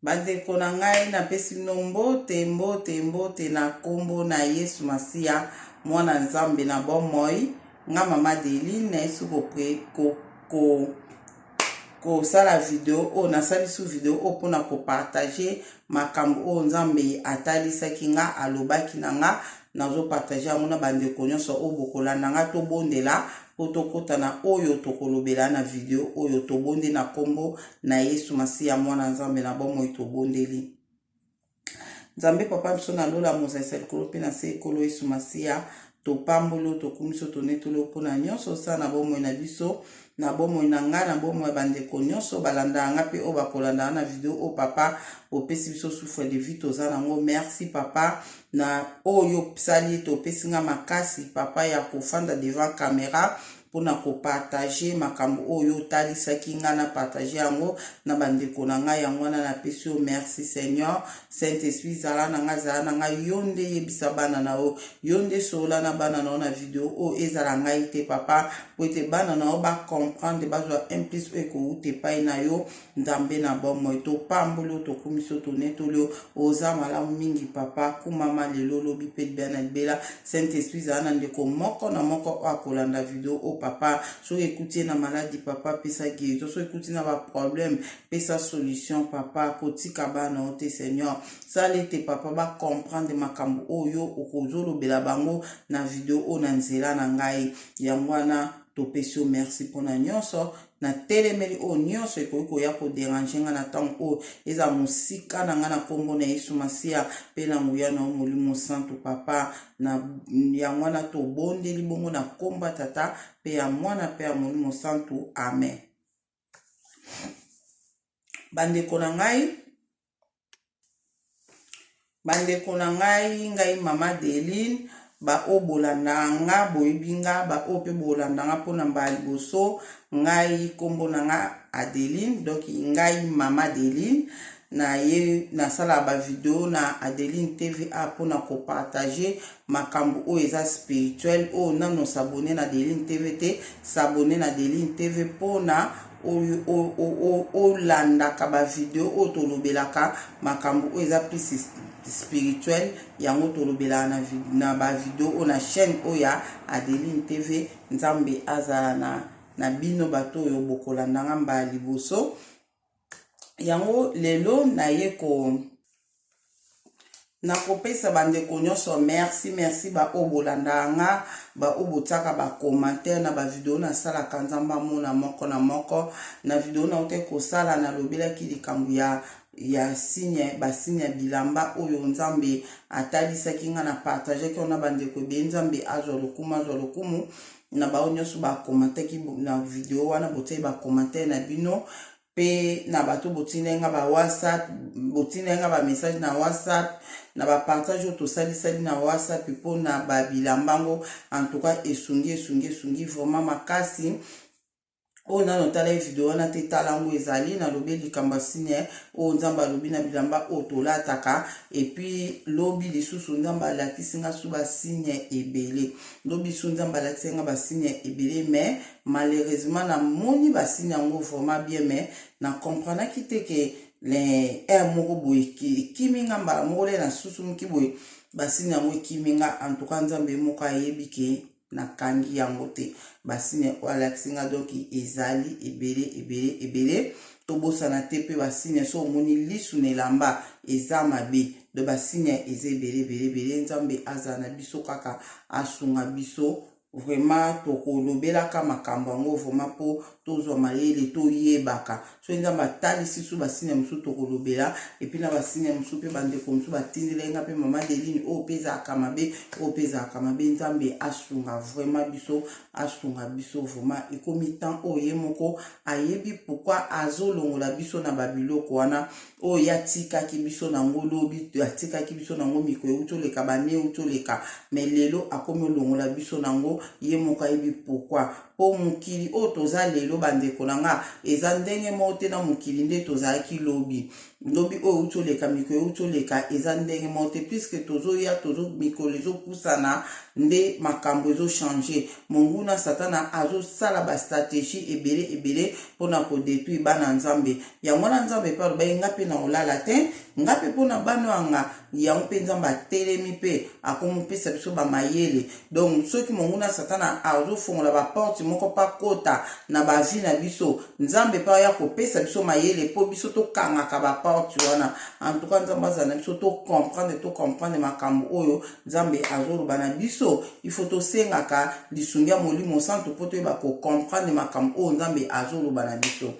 Bandeko na ngai, napesi bino mbote, mbote, mbote na nkombo na Yesu Masiya, mwana Nzambe na bomoi. Nga mama Adeline nayesi ko kosala video oyo, nasali su video oyo mpona kopartage makambo oyo Nzambe atalisaki nga, alobaki na nga. Nazopartage yango na bandeko nyonso oyo bokolanda nga. Tobondela mpo tokɔta na oyo tokolobela na video oyo. Tobondi na nkombo na Yesu Masiya, mwana Nzambe na bomoi. Tobondeli. Nzambe Papa biso na lola, mozalisa likolo mpe na se, ekolo Yesu Masiya, topamboli oyo, tokumisi oyo, tonetoli oyo mpona nyonso osala na bomoi na biso, na bomoi na ngai, na bomoi ya bandeko nyonso balandaka nga mpe oyo bakolandaka na video oyo. Papa, opesi biso souffle de vie, toza nango. Merci Papa na oyo osali ete opesi nga makasi, Papa, ya kofanda devant caméra mpona kopartage makambo oyo otalisaki ngai, na partage yango na bandeko na ngai. Yango wana napesi yo merci, Seigneur. Saint Esprit, zala na ngai, zala na ngai. Yo nde yebisa bana na yo, yo nde solola na bana na yo na video oyo. Ezala ngai te, Papa, po ete bana na yo bacomprendre, bazwa un plus oyo ekowuta epai na yo, Nzambe na bomoi. Topamboli oyo, tokumisi oyo, tonetoli oyo. Oza malamu mingi, Papa. Kumama lelo, olobi mpe libela na libela. Saint Esprit, zala na ndeko moko na moko oyo akolanda video oyo. Papa, soki ekuti ye na maladi, Papa, pesa guérison. Soki ekuti na baproblème, pesa solution. Papa, kotika bana oyo te. Seigneur, sala ete, Papa, bacomprendre makambo oyo okozolobela bango na video oyo na nzela na ngai. Yango wana topesi yo merci mpona nyonso. Natelemeli oyo nyonso ekoki koya kodéranger ngai na ntango oyo, eza mosika na ngai, na nkombo na Yesu Masiya mpe na nguya na yo Molimo Santu. Papa, na yango wana tobondeli bongo na nkombo ya Tata mpe ya Mwana mpe ya Molimo Santu, amen. Bandeko na ngai, bandeko na ngai, ngai mama Deline. Baoyo bolanda nga boyebi nga, baoyo mpe bolanda nga mpona mbala liboso, ngai nkombo na nga Adeline, donc ngai mama Adeline. Na ye nasalaka bavideo na Adeline TVA mpona kopartage makambo oyo eza spirituel. Oyo nano s'abonner na Adeline TV te, s'abonner na Adeline TV mpona olandaka bavideo oyo tolobelaka makambo oyo eza plus spirituel. Yango tolobelaka na bavideo oyo na chaîne oyo ya Adeline TV. Nzambe azala na bino, bato oyo bokolandanga mbala liboso. Yango lelo naye ko nakopesa bandeko nyonso merci, merci baoyo bolandaka nga, baoyo botiaka bacommentaire na bavideo nasalaka. Nzambe amona moko na moko. Na video nauti kosala, nalobelaki likambo ya signe, basigne ya bilamba oyo Nzambe atalisaki nga. Na partageaki wana bandeko ebele. Nzambe azwa lokumu, azwa lokumu na bao nyonso bacommentaki na video wana, botiaki bacommentaire na bino, mpe na bato botindai nga ba WhatsApp, botindai nga bamessage na WhatsApp, na bapartage oyo tosalisali na WhatsApp mpona babilamba yango. En tout cas, esungi, esungi, esungi vraiment makasi. Oyo nano otala video wana te, tala yango. Ezali nalobi likambo ya signe oyo Nzambe alobi na bilamba oyo tolataka. Et puis lobi lisusu Nzambe alakisi nga su basigne ebele. Lobi su Nzambe alakisi nga basigne ebele, mais malheureusement namoni basigne yango vraiment bien, mais na comprenaki te ke aire moko boye ekimi nga mbala moko le nasusumuki boye, basigne yango ekimi nga. En tout cas, Nzambe moko ayebi ke nakangi yango te, basigne oyo alakisi nga. Donc ezali ebele, ebele, ebele. Tobosana te mpe basigne, so omoni lisu na elamba, eza mabe. Donc basigne eza ebele, ebele, ebele. Nzambe azala na biso kaka, asunga biso vraiment. Tokolobelaka makambo yango vraiment mpo tozwa mayele, toyebaka. Soki Nzambe atalisi su basigne mosusu, tokolobela. Et puis na basigne mosusu mpe bandeko mosusu batindela nga mpe: "Mama Deline, oyo mpe ezalaka mabe, oyo mpe ezalaka mabe." Nzambe asunga vraiment biso, asunga biso vraiment. Ekomi temps oyo ye moko ayebi pourquoi azolongola biso na babiloko wana oyo ye atikaki biso nango lobi, atikaki biso nango mikolo euti oleka, bane euti oleka, mais lelo akomi olongola biso nango. Ye moko ayebi pourquoi. Mpo mokili oyo toza lelo, bandeko na nga, eza ndenge moko te na mokili nde tozalaki lobi. Lobi oyo euti oleka, mikolo euti oleka, eza ndenge moko te, puisque tozoya tozo, mikolo ezopusana nde makambo ezochange. Monguna Satana azosala bastratégie ebele ebele mpona kodétruire bana Nzambe. Yango wana Nzambe mpe alobaki: "Nga mpe na kolala te, nga mpe mpona bana yanga." Yango mpe Nzambe atelemi mpe akomopesa biso bamayele. Donc soki monguna Satana azofongola baporte moko mpa kota na bavie na biso, Nzambe mpe aya kopesa biso mayele mpo biso tokangaka baporte wana. En tout cas, Nzambe azala na biso, tocomprendre, tocomprendre makambo oyo Nzambe azoloba na biso. Il faut tosengaka lisungi ya Molimo Santo mpo toyeba kocomprendre makambo oyo Nzambe azoloba na biso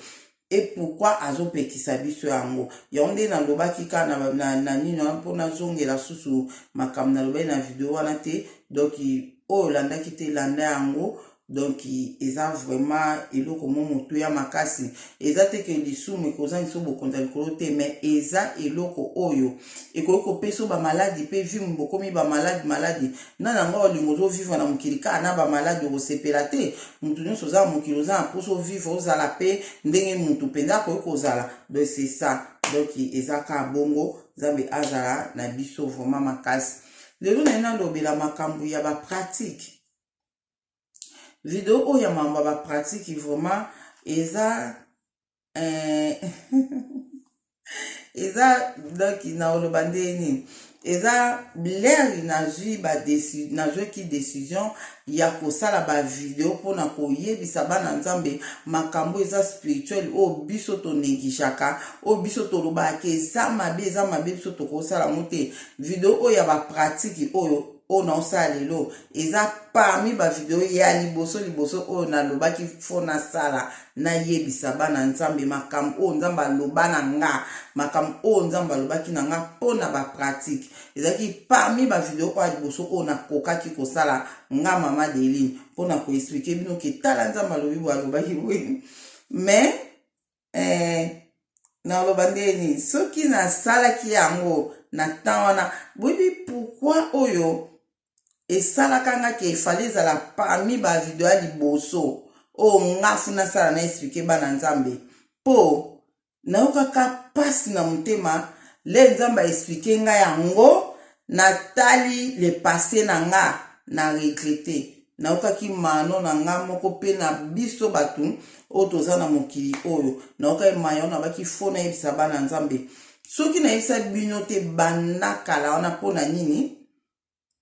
et pourquoi azopekisa biso yango. Yango nde nalobaki kaka na nini wana, mpo nazongela susu makambo nalobaki na video wana te. Donc oyo olandaki te, landa yango. Donc eza vraiment eloko mo motuya makasi. Eza te ke lisumu ekozangisa bokonzi ya likolo te, mais eza eloko oyo ekoki kopesa bamaladi mpe vi bokomi bamaladi maladi na yango. Olingo ozovivre na mokili kaka na bamaladi, okosepela te. Motu nyonso oza na mokili, oza na mposa ovivre, ozala mpe ndenge motu mpenza akoki kozala. Donc c'est ça. Donc eza kaka bongo. Nzambe azala na biso vraiment makasi. Lelo naye nalobela makambo ya bapratique. Video oyo ya makambo ya bapratique vraiment eza donc naoloba nde nini, eza l'heure nazwi nazwaki décision ya kosala bavideo mpona koyebisa bana Nzambe makambo eza spirituel oyo biso tonégligeaka, oyo biso tolobaka eza mabe, eza mabe, biso tokosala yango te. Video oyo ya bapratique oyo naosala lelo eza parmi bavideo ya liboso liboso oyo nalobaki fo nasala, nayebisa bana Nzambe makambo oyo Nzambe aloba na nga, makambo oyo Nzambe alobaki na nga mpo na bapratique. Ezalaki parmi bavideo oyo ya liboso oyo nakokaki kosala, nga Mama Deline, mpona koexpliquer bino ke tala, Nzambe alobi boye, alobaki boye. Mais naloba ndeni, soki nasalaki yango na temps wana, boyebi pourquoi oyo esalaka nga ke efale ezala parmi bavideo ya liboso oyo nga fu nasala, na expliquer bana Nzambe? Mpo nayokaka mpasi na motema le Nzambe aexpliquer ngai yango. Natali le passé na nga, na regretter, nayokaki mano na nga moko mpe na biso bato oyo toza na mokili oyo. Nayokaki mayo, nabaki fo nayebisa bana Nzambe. Soki nayebisa bino te banda kala wana, mpo na nini?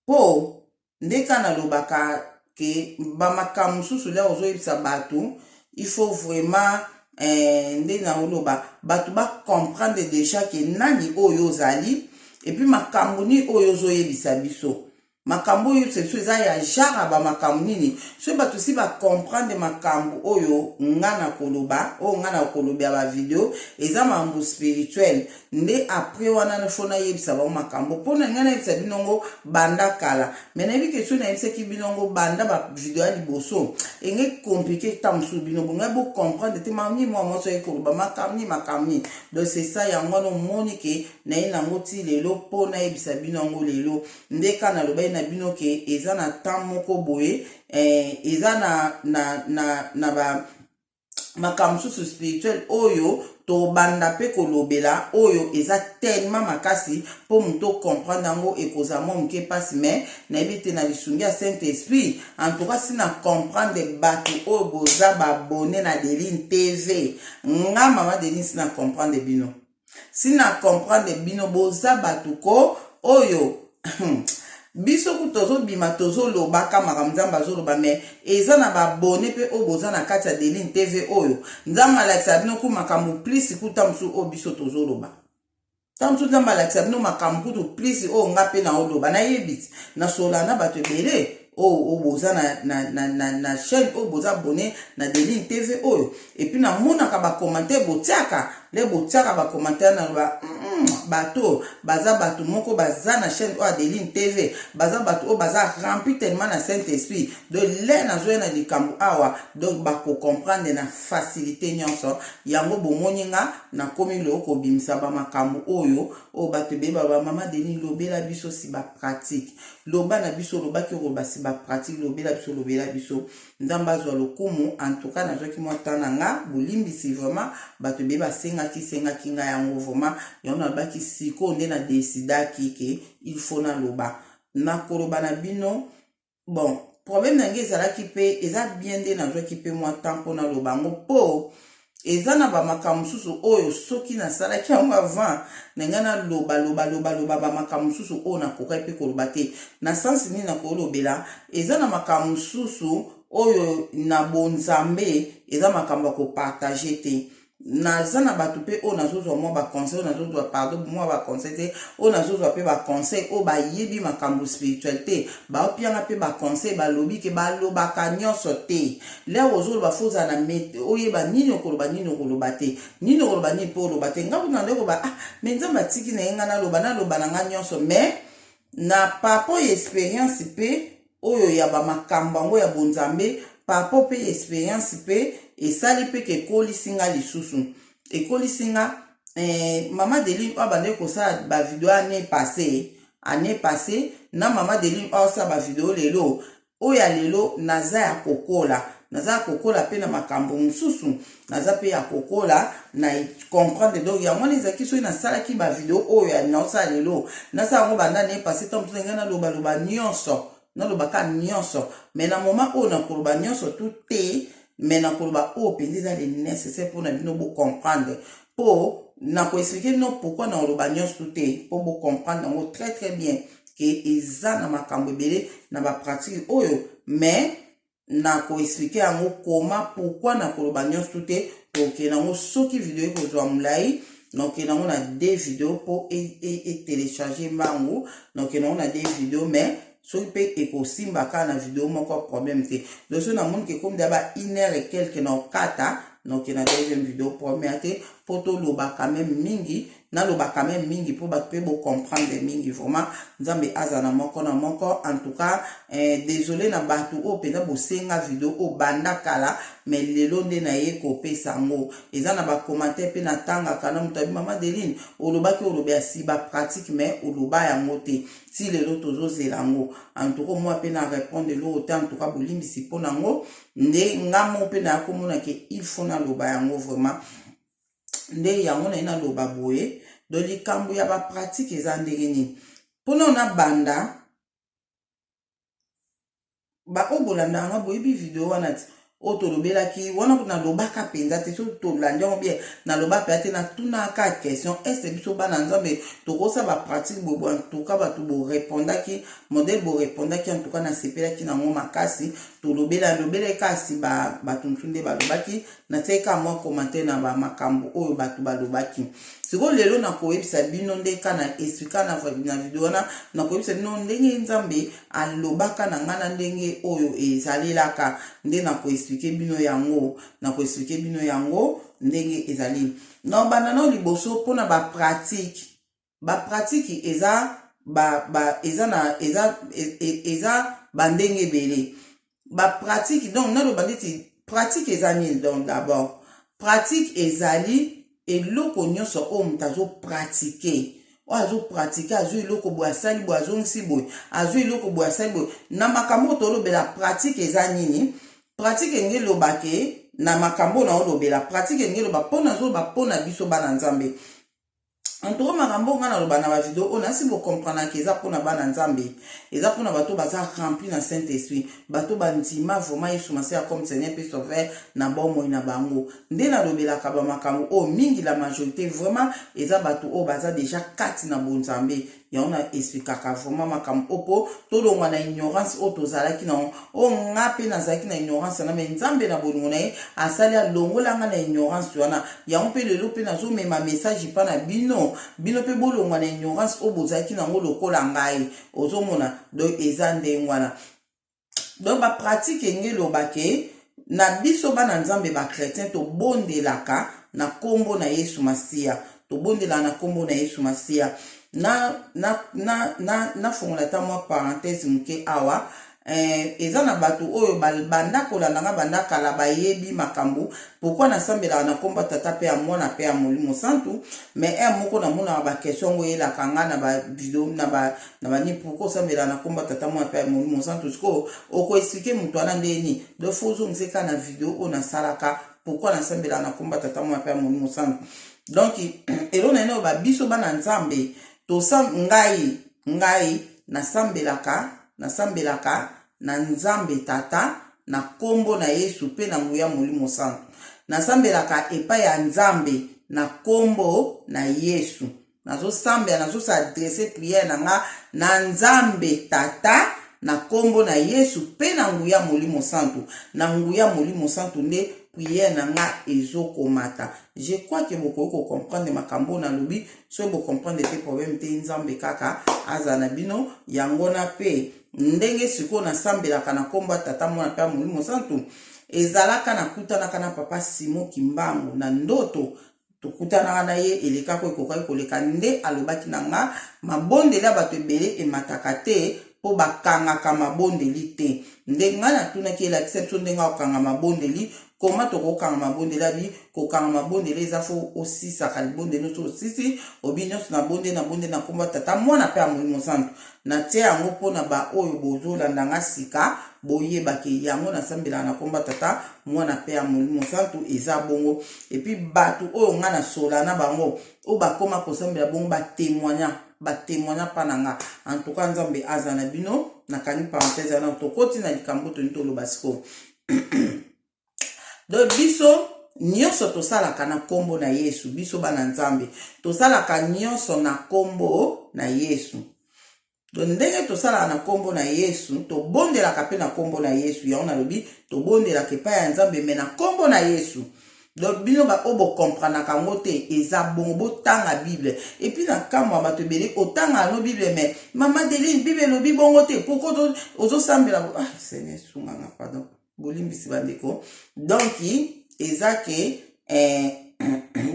Mpo nde ka nalobaka ke bamakambo mosusu lia ozoyebisa bato, il faut vraiment nde naoloba bato bacomprendre déjà ke nani oyo ozali et puis makambo nini oyo ozoyebisa biso. Makambo oyo oyebisa biso eza ya genre ya bamakambo nini? Soki bato si bacomprendre makambo oyo nga na koloba, oyo nga na koloba ya bavideo, eza makambo spirituel nde. Après wana fo nayebisa bango makambo mpona ngai nayebisa binongo banda kala. Mais nayebi ke soki nayebisaki binongo banda bavideo ya liboso, enge compliqué ta mosusu bino bongai bocomprendre te mami mwa mwasi oye koloba makambo nini, makambo nini. Donc c'est ça. Yango wana omoni ke naye nango ti lelo mpo nayebisa bino yango lelo. Nde ka nalobaki na bino ke eza na temps moko boye, eza na ba makambo mosusu spirituel oyo tobanda mpe kolobela, oyo eza tellement makasi mpo moto ocomprendre yango ekozala mwa moke mpasi. Mais nayebi te, na lisungi ya Saint Esprit, en tout cas si na comprendre bato oyo boza babone na Deline TV, nga Mama Deline, si na comprendre bino, si na comprendre bino, boza bato ko oyo biso ku tozobima, tozolobaka makambo Nzambe azoloba. Mais eza na babone mpe oyo boza na kati ya Deline TV oyo Nzambe alakisa bino ku makambo plus kuta mosusu oyo biso tozoloba. Ntango mosusu Nzambe alakisa bino makambo kutu plus oyo nga mpe naoloba. Nayebi ti nasola na bato ebele oyo boza na chaîne oyo, boza abonné na Deline TV oyo. Et puis namonaka bacommentaire botiaka, le botiaka bacommentaire, naloba. Bato baza bato moko baza na chaîne oyo Adeline TV, baza bato oyo baza rempli tellement na Saint Esprit. Donc le nazoya na likambo awa, donc bakocomprendre na facilité nyonso. Yango bomoni nga nakomi lelo kobimisa bamakambo oyo bato ebele ba mama Denis, lobela biso si bapratique, loba na biso, olobaki oloba si bapratique, lobela biso, lobela biso. Nzambe azwa lokumu. En tout cas, nazwaki mwa temps na nga, bolimbisi vraiment. Bato ebele basengaki sengaki ngai yango vraiment. Yango nalobaki, sikoyo nde nadesidaki ke il faut naloba, nakoloba na bino. Bon, problème na ngai ezalaki mpe eza bien nde nazwaki mpe mwa temps mpo naloba yango, mpo eza na bamakambo mosusu oyo soki nasalaki yango avant na ngai, naloba loba loba loba bamakambo mosusu oyo nakokaki mpe koloba te. Na sens nini nakolobela? Eza na makambo mosusu oyo na bonzambe eza makambo ya kopartager te. Naza na bato mpe oyo nazozwa mwa baconseil, oyo nazozwa, pardon, mwa baconseil te, oyo nazozwa mpe baconseil, oyo bayebi makambo spirituel te, baopianga mpe baconseil, balobi ke balobaka nyonso te. Lere ozoloba, faut ozala na oyeba nini okoloba, nini okoloba te, nini okoloba, nini mpe oloba te. Nga kuna nde koba, ah, mais Nzambe atiki na ye nga naloba, naloba na nga nyonso. Mais na par rapport ya expérience mpe oyo ya bamakambo yango ya bonzambe, par rapport mpe expérience mpe esali mpe ke ekolisi nga lisusu, ekolisi nga. Mama Deline oyo abandaki kosala bavideo année passée, année passée na mama Deline oyo asala bavideo lelo, oyo ya lelo, naza ya kokola, naza ya kokola mpe na makambo mosusu, naza mpe ya kokola na comprendre. Donc yango wana ezalaki, soki nasalaki bavideo oyo naosala lelo, nasala yango banda année passée, ntango mosusu ngai nalobaloba nyonso, nalobaka nyonso. Mais na moment oyo nakoloba nyonso tu te, mais nakoloba oyo mpenza eza le nécessaire mpona bino bocomprendre, mpo nakoexpliquer bino pourquoi nakoloba nyonso tu te, mpo bocomprendre yango très très bien ke eza na makambo ebele na bapratique oyo. Mais nakoexpliquer yango koma pourquoi nakoloba nyonso tu te. Tokende yango, soki video ekozwa molai, nakokende yango na deux video mpo etélécharge mbangu. Nakokende yango na deux video, mais soki mpe ekosimba kaka na video moko, problème te. Donc soki namoni ke komi ba une heure et quelque na okata, nakokende na deuxième video, première te, mpo toloba quand même mingi, naloba quand même mingi mpo bato mpe bocomprendre mingi. Vraiment, Nzambe aza na moko na moko. En tout cas, désolé na bato oyo mpenza bosenga video oyo banda kala, mais lelo nde naye kopesa yango. Eza na bacommentaire mpe natangaka na moto abi: "Mama Deline, olobaki oloba ya si bapratique, mais oloba yango te, ti lelo tozozela yango." En tout cas, mwa mpe na répondre eloko te. En tout cas, bolimbisi mpo nango. Nde nga moko mpe naya komona ke il faut naloba yango vraiment. Nde yango naye naloba boye. Do likambo ya bapratique eza ndenge nini? Mpona nabanda, baoyo bolandaka nga boyebi video wana ti oyo tolobelaki wana, nalobaka mpenza te. Soki tolandi yango bien, naloba mpenza te, natunaka question: est-ce biso bana Nzambe tokosala bapratique boye? En tout cas, bato borépondaki modèle borépondaki, en tout cas nasepelaki nango makasi. Tolobela, lobelaki kasi bato mosusu nde balobaki, natiaki ka mwa commentaire na bamakambo oyo bato balobaki. Sikoyo lelo nakoyebisa bino nde ka na expliquer na video wana, nakoyebisa bino ndenge Nzambe alobaka na ngai na ndenge oyo ezalelaka. Nde nakoexpliquer bino yango, nakoexpliquer bino yango ndenge ezali. Na banda nao liboso mpona bapratique. Bapratique eza ba, ba, eza na eza eza bandenge ebele bapratique. Donc naloba ndeti pratique eza nini. Donc d'abord, pratique ezali eloko nyonso oyo moto azopratiquer, oyo azopratiquer. Azwi eloko boye, asali boye, azongisi boye, azwi eloko boye, asali boye. Na makambo oyo tolobela, pratique eza nini? Pratique enge elobake na makambo oyo naolobela, pratique enge eloba mpo nazoloba mpo na biso bana Nzambe. Antuka, makambo nga naloba na bavideo oyo, nasi bocomprendraka, eza mpona bana Nzambe, eza mpona bato baza rempli na Saint Esprit, bato bandima vraiment Yesu Masiya comme Seigneur mpe Sauveur na bomoi na bango. Nde nalobelaka bamakambo oyo mingi, la majorité vraiment eza bato oyo baza déjà kati na bonzambe. Yango na expliquaka vraiment makambo oyo mpo tolongwa na ignorance oyo tozalaki nango, oyo nga mpe nazalaki na ignorance wana. Mais Nzambe na bolingo na ye asali, alongolanga na ignorance wana. Yango mpe lelo mpe nazomema message mpa na bino, bino mpe bolongwa na ignorance oyo bozalaki nango lokola ngai. Ozomona, donc eza ndenge wana. Donc bapratique enge elobake na biso bana Nzambe, bachrétien, tobondelaka na nkombo na Yesu Masiya. Tobondelaka na nkombo na Yesu Masiya. Na na na na nafongola ata mwa parenthèse moke awa. Eza na bato oyo banda kolanda nga banda kala, bayebi makambo pourquoi nasambelaka na nkombo ya Tata mpe ya Mwana mpe ya Molimo Santu. Mais heure moko namonaka baquestion yango eyelaka nga na bavideo na banini: pourquoi osambelaka na nkombo ya Tata, Mwana mpe ya Molimo Santu? Sikoyo okoexpliquer moto wana ndeni? Donc faut ozongisa kaka na video oyo nasalaka, pourquoi nasambelaka na nkombo ya Tata, Mwana mpe ya Molimo Santu. Donc eloko na ene, babiso bana Nzambe, tosa ngai nasambelaka na Nzambe Tata na nkombo na Yesu mpe na nguya Molimo Santu. Nasambelaka epai ya Nzambe na nkombo na Yesu. Nazosambela, nazos'adresser prière na nga na Nzambe Tata na nkombo na Yesu mpe na nguya Molimo Santu. Na nguya Molimo Santu nde prière na nga ezokomata. Je crois que bokoki kocomprendre makambo oyo nalobi. Soki bocomprendre te, problème te, Nzambe kaka azala na bino. Yango na mpe ndenge sikoyo nasambelaka na nkombo ya Tata, Mwana mpe ya Molimo Santu, ezalaka nakutanaka na Papa Simo Kimbangu na ndoto. Tokutanaka na ye, elekaka ekokaki koleka nde alobaki na nga: mabondeli ya bato ebele emataka te mpo bakangaka mabondeli te. Nde ngai natunaki: elakisa biso ndenge akokanga mabondeli, koma tokokanga mabondeli. Abi kokanga mabondeli eza faut osisaka libondeli nyonso, osisi obi nyonso na bondeli na nkombo ya Tata, Mwana mpe ya Molimo Santu. Natie yango mpona baoyo bozolanda nga sika, boyebake yango nasambelaka na nkombo ya Tata, Mwana mpe ya Molimo Santu. Eza bongo. Et puis bato oyo nga nasola na bango, oyo bakóma kosambela bongo, batémoigna mpa na nga. En tout cas, Nzambe aza na bino. Nakangi parenthèse wana, tokoti na likambo toni toloba sikoyo. Donc biso nyonso tosalaka na nkombo na Yesu. Biso bana Nzambe tosalaka nyonso na nkombo na Yesu. Donc ndenge tosalaka na nkombo na Yesu, tobondelaka mpe na nkombo na Yesu. Yango nalobi tobondelaka epai ya Nzambe mais na nkombo na Yesu. Donc bino baoyo bokomprenaka yango te, eza bongo. Botanga Bible. Et puis na kamwa bato ebele otanga yango Bible: mais mama Deline, Bible elobi bongo te, pourquoi ozosambela? Ah, Seigneur, sunganga, pardon, bolimbisi bandeko. Donc eza ke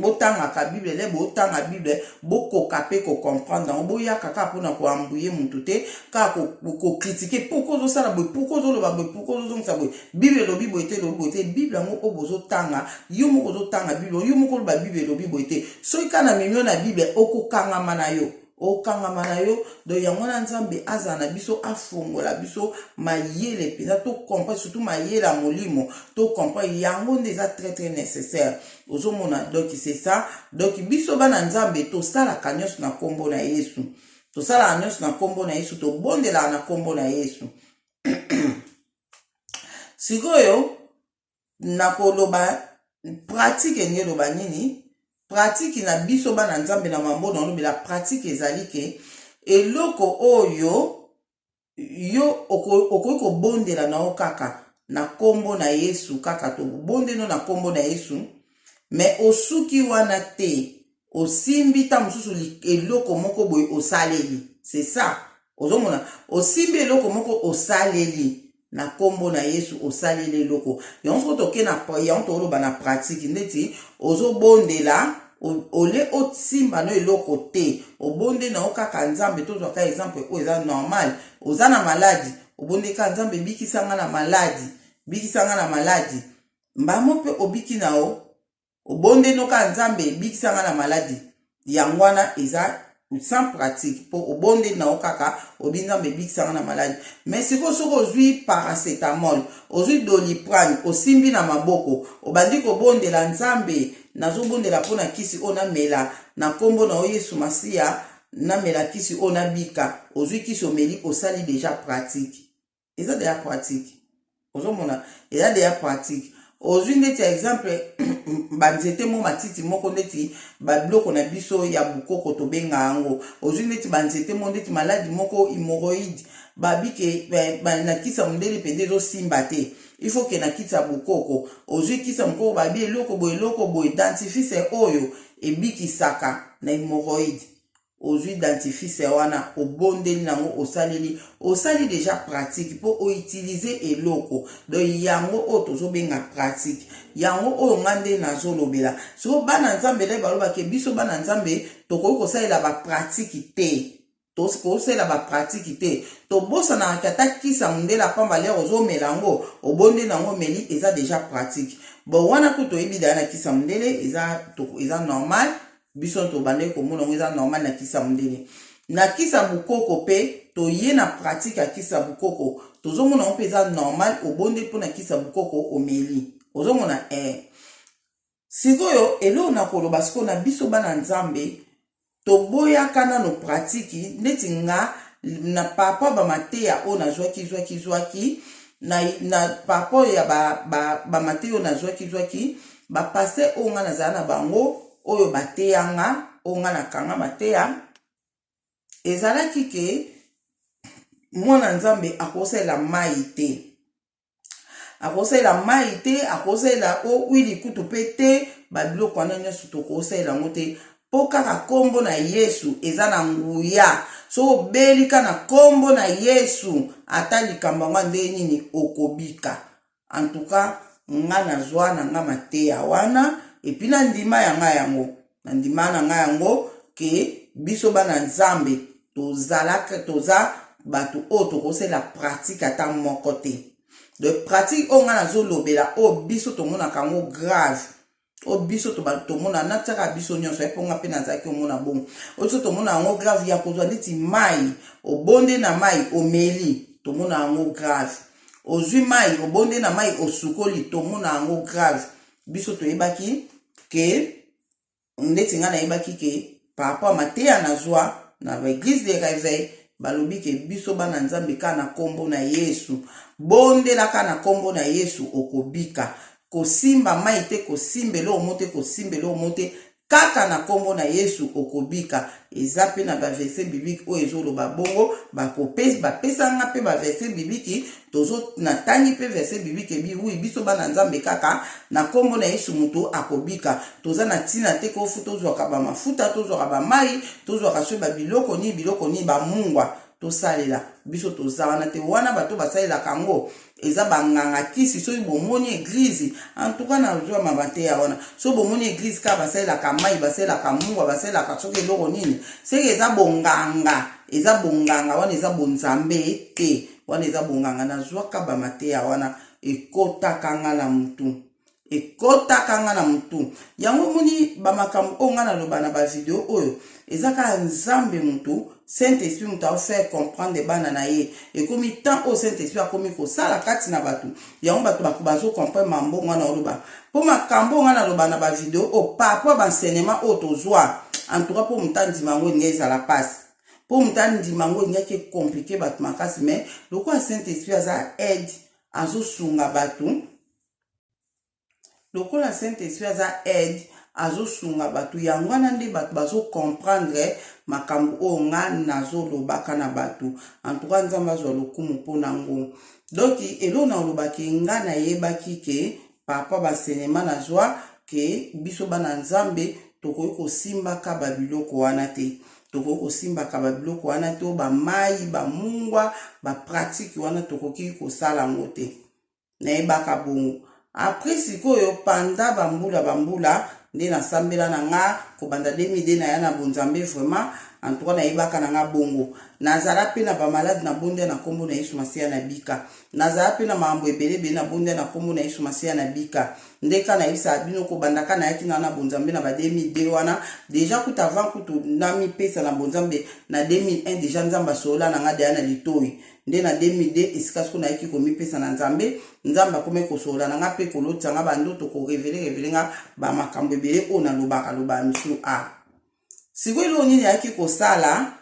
botangaka Bible le botanga Bible, bokoka mpe kocomprendre yango. Boyaka kaka mpona koambuye motu te, kaka kocritiquer: pourquoi ozosala boye? Pourquoi ozoloba boye? Pourquoi ozozongisa boye? Bible elobi boye te, elobi boye te. Bible yango oyo bozotanga, yo moko ozotanga Bible, yo moko oloba Bible elobi boye te. Soki kaka na mimio na Bible, okokangama na yo, okangama na yo. Donc yango wana, Nzambe azala na biso, afongola biso mayele mpenza, tocomprendre, surtout mayele ya molimo, tocomprendre yango nde eza très très nécessaire. Ozomona? Donc c'est ça. Donc biso bana Nzambe tosalaka nyonso na nkombo na Yesu. Tosalaka nyonso na nkombo na Yesu, tobondelaka na nkombo na Yesu. Sikoyo nakoloba pratique. Elingi eloba nini pratique na biso bana Nzambe? Na mambo na olobela pratique, ezali ke eloko oyo yo okoki kobondela na yo kaka na nkombo na Yesu, kaka tobondeli na nkombo na Yesu, mais osuki wana te. Osimbi ta mosusu eloko moko boye, osaleli. C'est ça. Ozomona, osimbi eloko moko, osaleli na nkombo na Yesu, osaleli eloko yango. Soki toke na yango, toloba na pratique ndeti ozobondela, ole osimba no eloko te, obonde na yo kaka Nzambe. Tozwaka exemple oyo eza normal: oza na maladi, obonde kaka: Nzambe, ebikisanga na maladi, bikisanga na maladi. Mbamo mpe obiki na yo. Obondeli kaka: Nzambe, ebikisanga na maladi. Yango wana eza sans pratique, mpo obondeli na yo kaka, obi: Nzambe, ebikisanga na maladi. Mais sikoyo soki ozwi paracétamol, ozwi Doliprane, osimbi na maboko, obandi kobondela: Nzambe, nazobondela mpona kisi oyo namela, na nkombo na yo Yesu Masiya, namela kisi oyo, nabika. Ozwi kisi, omeli, osali déjà pratique. Eza déjà pratique. Ozomona, eza déjà pratique. Ozwi ndeti ya exemple banzete mo, matiti moko, ndeti babiloko na biso ya bukoko tobenga yango. Ozwi ndeti banzete mo, ndeti maladi moko hémorroïde, babike na kisi ya mondele mpenza ezosimba te, il faut ke na kisi ya bokoko. Ozwi kisi ya mokoko, babi eloko boye, eloko boye, dentifrice oyo ebikisaka na hémorroïde. Ozwi dentifrice wana, obondeli nango, osaleli, osali deja pratique mpo outilize eloko. Donc yango oyo tozobenga pratique, yango oyo nga nde nazolobela sikoyo. Bana Nzambe nde balobake biso bana Nzambe tokoki kosalela bapratike te, tokosalela bapratike te. Tobosanaka ata kisa mondele apamba lere ozomela yango, obondeli yango, omeli, eza deja pratique. Bon, wana ku toyebi daya na kisa mondele eza normal. Biso tobandaki komona yango eza normal na kisa mondele. Na kisa bukoko mpe toye na pratique ya kisa bukoko, tozomona yango mpe eza normal. Obondeli mpo na kisa bukoko, omeli, ozomona. Sikoyo eloko na koloba sikoyo na biso bana Nzambe, toboyaka nano pratique. Neti nga na papa, bamateya oyo nazwaki zwaki zwaki na papa ya bamateya oyo nazwaki zwaki, bapasteur oyo nga nazala na bango, oyo bateyanga, oyo nga nakanga mateya, ezalaki ke mwana Nzambe akosalela mai te, akosalela mai te, akosalela o huile kutu mpe te. Babiloko wana nyonso tokosalela yango te, mpo kaka nkombo na Yesu eza na nguya. Soki obelika na nkombo na Yesu, ata likambo yango nde nini, okobika. En tout cas nga nazwa na nga mateya wana, et puis na ndima yanga yango, na ndima na nga yango ke biso bana Nzambe tozalaka, toza bato oyo tokosala pratique ata moko te. De pratique oyo nga nazolobela, oyo biso tomonaka yango grave, oyo biso tomona, natiaka biso nyonso, eponga mpe nazalaki omona bongo, oyo biso tomona yango grave ya kozwa neti mai, obonde na mai, omeli, tomona yango grave. Ozwi mai, obonde na mai, osukoli, tomona yango grave. Biso toyebaki ke, ndeti ngai nayebaki ke par rapport mateya nazwa na baeglise de réveil, balobi ke biso bana Nzambe, kaka na nkombo na Yesu, bondelaka na nkombo na Yesu, okobika. Kosimba mai te, kosimba eloko mo te, kosimba eloko mo te, kaka na nkombo na Yesu okobika. Eza mpe na baverset biblique oyo ezoloba bongo. Bapesanga mpe baverset biblique, tozo natangi mpe verset biblique ebi wi biso bana Nzambe, kaka na nkombo na Yesu moto akobika. Toza na ntina te kofu tozwaka bamafuta, tozwaka bamai, tozwaka soki babiloko nini, biloko nini, bamungwa tosalela. Biso toza wana te. Wana bato basalelaka yango eza banganga kisi. Soki bomoni église, en tout cas nazwa mateya wana, soki bomoni église kaka basalelaka mai, basalelaka mungwa, basalelaka soki eloko nini, seke eza bonganga, eza bonganga. Wana eza bonzambe te, wana eza bonganga. Nazwaka bamateya wana, ekotaka nga na mutu, ekotaka nga na mutu. Yango omoni bamakambo oyo nga naloba na bavideo oyo, eza kaka Nzambe mutu, Saint Esprit moto aofaire comprendre bana na ye. Ekomi temps oyo Saint Esprit akomi kosala kati na bato, yango bato bazocomprendre mambo nga na oloba. Mpo makambo oyo nga naloba na bavideo oyo par rapport baenseignement oyo tozwa, en tout cas mpo moto andima yango elingi ezala mpasi, mpo moto andima yango elingaki ecompliquer bato makasi. Mais lokola Saint Esprit aza aide, azosunga bato, lokola Saint Esprit aza aide, azosunga bato, yango wana nde bato bazocomprendre makambo oyo nga nazolobaka na bato. En tout cas Nzambe azwa lokumu mpo nango. Donc eloko na olobaki, nga nayebaki ke par rapport baenseignement nazwa ke biso bana Nzambe tokoki kosimbaka babiloko wana te, tokoki kosimbaka babiloko wana te, oyo bamai, bamungwa, bapratique wana tokoki kosala yango te. Nayebaka bongo. Après sikoyo, panda bambula bambula nde nasambela na nga, kobanda 2002 naya na bonzambe. Vraiment, en tout cas nayebaka na nga bongo. Nazala mpe na bamalade, nabondia na nkombo na Yesu Masiya, na bika. Nazala mpe na makambo ebele ebele, nabondia na nkombo na Yesu Masiya, na bika. Nde ka nayebisaka bino, kobandaka nayaki na bonzambe na ba 2002 wana déjà, kuta avant kutu namipesa na bonzambe na 2001 déjà, Nzambe asolola na nga deya na litoi. Nde na 2002 esika siko nayaki komipesa na Nzambe, Nzambe akomi kosolola na nga mpe kolotisa nga bandoto, korévéler révéler nga bamakambo ebele oyo nalobaka loba misu. A sikoyo eloko nini ayaki kosala?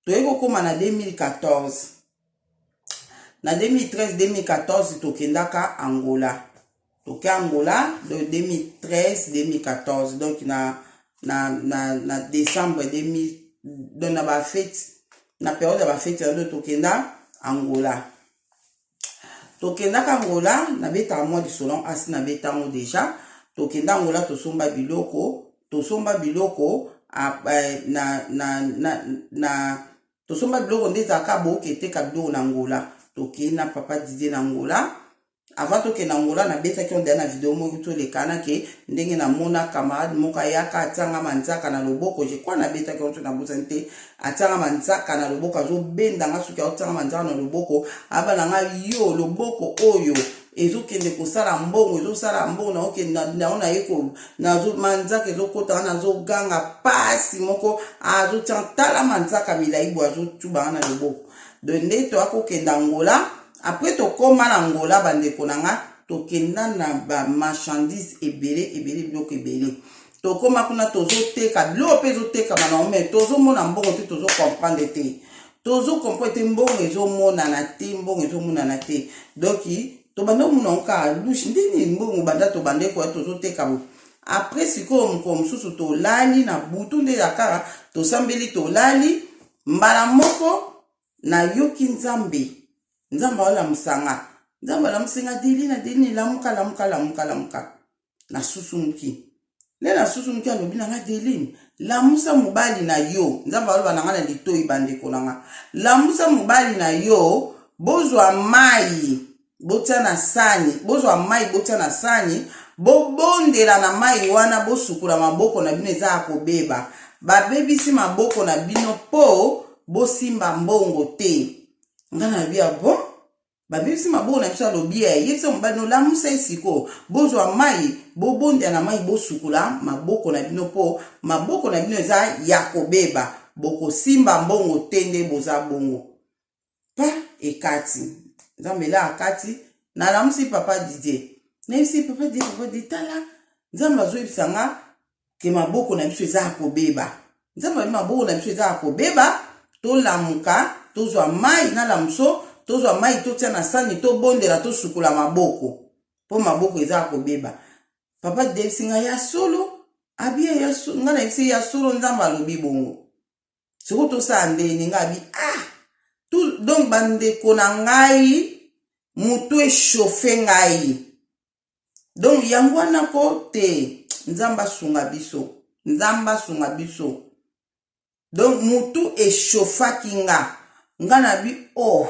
Toyei kokóma na 2014, na 2013, 2014 tokendaka Angola. Toke Angola de 2013, 2014, donc na décembre 2000, donc na bafete, na période ya bafete yango tokenda Angola. Tokendaka Angola, nabetaka mwa lisolo asi nabetango déjà. Tokenda Angola, tosomba biloko, tosomba biloko. eh, na, na, na, na tosomba biloko nde ezalaka boke eteka biloko na Angola. Tokei na papa Didier na Angola. Avant tokende Angola, nabetaki yango deya na video moko tolekana ke ndenge namona camarade moko ayaka atianga manzaka na loboko. Je crois nabetaki yango to nabosani te. Atianga manzaka na loboko, azobenda nga soki aotianga manzaka na loboko, aba na nga yo loboko oyo ezokende kosala mbongo, ezosala mbongo, naokende nao naye manzaka ezokota nga, nazoganga pasi moko, azotia tala manzaka milai boye, azotuba nga na loboko. Donc nde toya kokende Angola. Après tokóma na Angola, bandeko na nga, tokenda na bamarchandise ebele ebele, biloko ebele. Tokóma kuna, tozoteka biloko mpe ezotekama nango, mais tozomona mbongo te, tozocomprendre te, tozocomprendre te, mbongo ezomonana te, mbongo ezomonana te. Donc tobanda komona yango kaka louche, ndeni mbongo banda tobanda ekoya, tozoteka bo. Après sikoyo, mokolo mosusu tolali na butu, nde ya kaka tosambeli, tolali, mbala moko nayoki Nzambe, Nzambe aolamusanga, Nzambe alamusinga: "Delina, Delina, lamuka, lamuka, lamuka, lamuka." Nasusumuki nde nasusumuki. Alobi na nga: "Deline, lamusa mobali na yo." Nzambe aloba na nga na litoi, bandeko na nga: "Lamusa mobali na yo, bozwa mai botia na sani, bozwa mai botia na sani, bobondela na mai wana, bosukola maboko na bino, eza ya kobeba, babebisi maboko na bino mpo bosimba mbongo te." Nga na bia bon, babebisi maboko na biso. Alobi: "Yebisa mobali no, lamusa ye sikoyo, bozwa mai, bobondela na mai, bosukola maboko na bino, mpo maboko na bino eza ya kobeba, bokosimba mbongo te nde boza bongo." Pa ekati, Nzambe ela akati. Nalamusi papa Didier, nayebisi papa Didier: "Papa Didier, tala, Nzambe azoyebisa nga ke maboko na biso eza ya kobeba. Nzambe abi maboko na biso eza ya kobeba, tolamuka, tozwa mai, nalamuso, tozwa mai, totia na sani, tobondela, tosukola maboko mpo maboko eza ya kobeba." Papa Didier ayebisi ngai: "Ya solo?" Abi nga, nayebisi: "Ya solo, Nzambe alobi bongo. Sikoyo tosala ndeni?" Ngai abi: "Ah." Donc bandeko na ngai, motu echauffe ngai. Donc yango wana ko te, Nzambe asunga biso, Nzambe asunga biso. Donc motu echauffaki nga. Nga na bi: "Oh,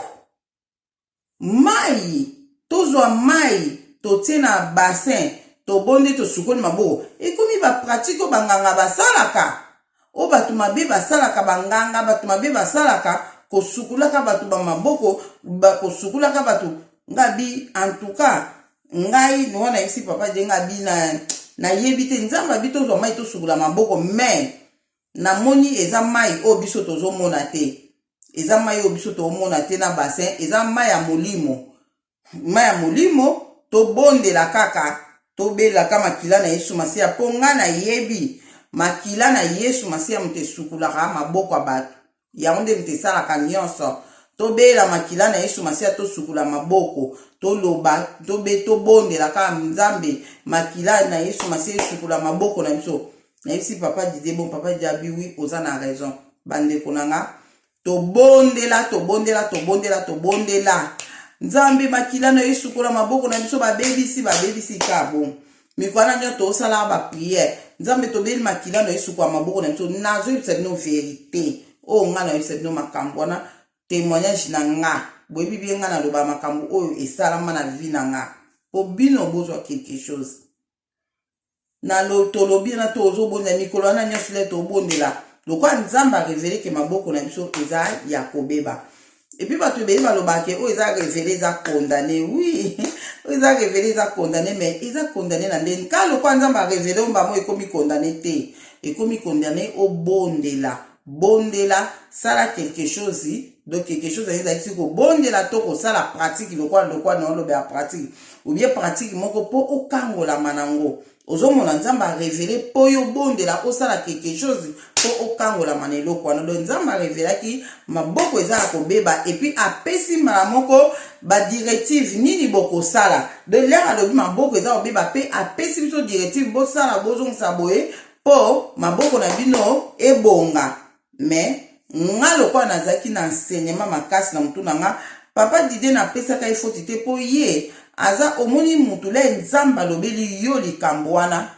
mai, tozwa mai, totie na bassin, tobondi, tosukoli maboko." Ekomi bapratique oyo banganga basalaka, oyo bato mabe basalaka, banganga, bato mabe basalaka, kosukulaka bato bamaboko, kosukulaka bato. Nga bi: "En tout cas, ngai wana yebisi papa de nga bi nayebi te. Nzambe abi tozwa mai, tosukula maboko, mais namoni eza mai oyo biso tozomona te, eza mai oyo biso tozomona te na bassin, eza mai ya molimo, mai ya molimo. Tobondela kaka, tobelaka makila na Yesu Masiya, mpo ngai nayebi makila na Yesu Masiya moto esukulaka maboko ya bato, yango nde moto esalaka nyonso. Tobela makila na Yesu Masiya, tosukula maboko, toloba, tobe tobondela kaka Nzambe, makila na Yesu Masiya esukula maboko na biso." Nayebisi papa Didie: "Bon." Papa Didie abi: "Oui, oza na raison." Bandeko na nga, tobondela, tobondela, tobondela, tobondela Nzambe, makila na yo esukola maboko na biso, babebisi, babebisi ka bon. Mikolo wana nyonso tosalaka baprière: "Nzambe, tobeli makila na yo esukola maboko na biso." Nazoyebisa bino vérité oyo nga nayebisa bino makambo wana, témoignage na nga. Boyebi bie nga naloba makambo oyo esalama na vie na nga mpo bino bozwa quelque chose. Tolobi na tozobondela mikolo wana nyonso, le tobondela lokola Nzambe arévéler ke maboko na biso eza ya kobeba. Et puis bato ebele balobaka ke oyo eza révélé eza condamné. Oui, oyo eza révélé eza condamné, mais eza condamné na ndeni ka lokola Nzambe arévéler oyo mbamo ekomi condamné te, ekomi condamné. Obondela, bondela, sala quelque chose. Donc quelque chose ezalaki kobondela to kosala pratique lokola na oloba ya pratique ou bien pratique moko mpo okangolama nango. Ozomona Nzambe arévéler mpo oyo obondela, osala quelque chose mpo okangolama na eloko wana. Donc Nzambe arévélaki maboko eza ya kobeba, et puis apesi mbala moko badirective nini bokosala. Donc l'heure alobi maboko eza kobeba mpe apesi biso directive: bosala, bozongisa boye mpo maboko na bino ebonga. Mais nga lokola nazalaki na enseignement makasi na motu na nga, papa Didie napesaka ye foti te, mpo ye aza omoni mutu le Nzambe alobeli yo likambo wana.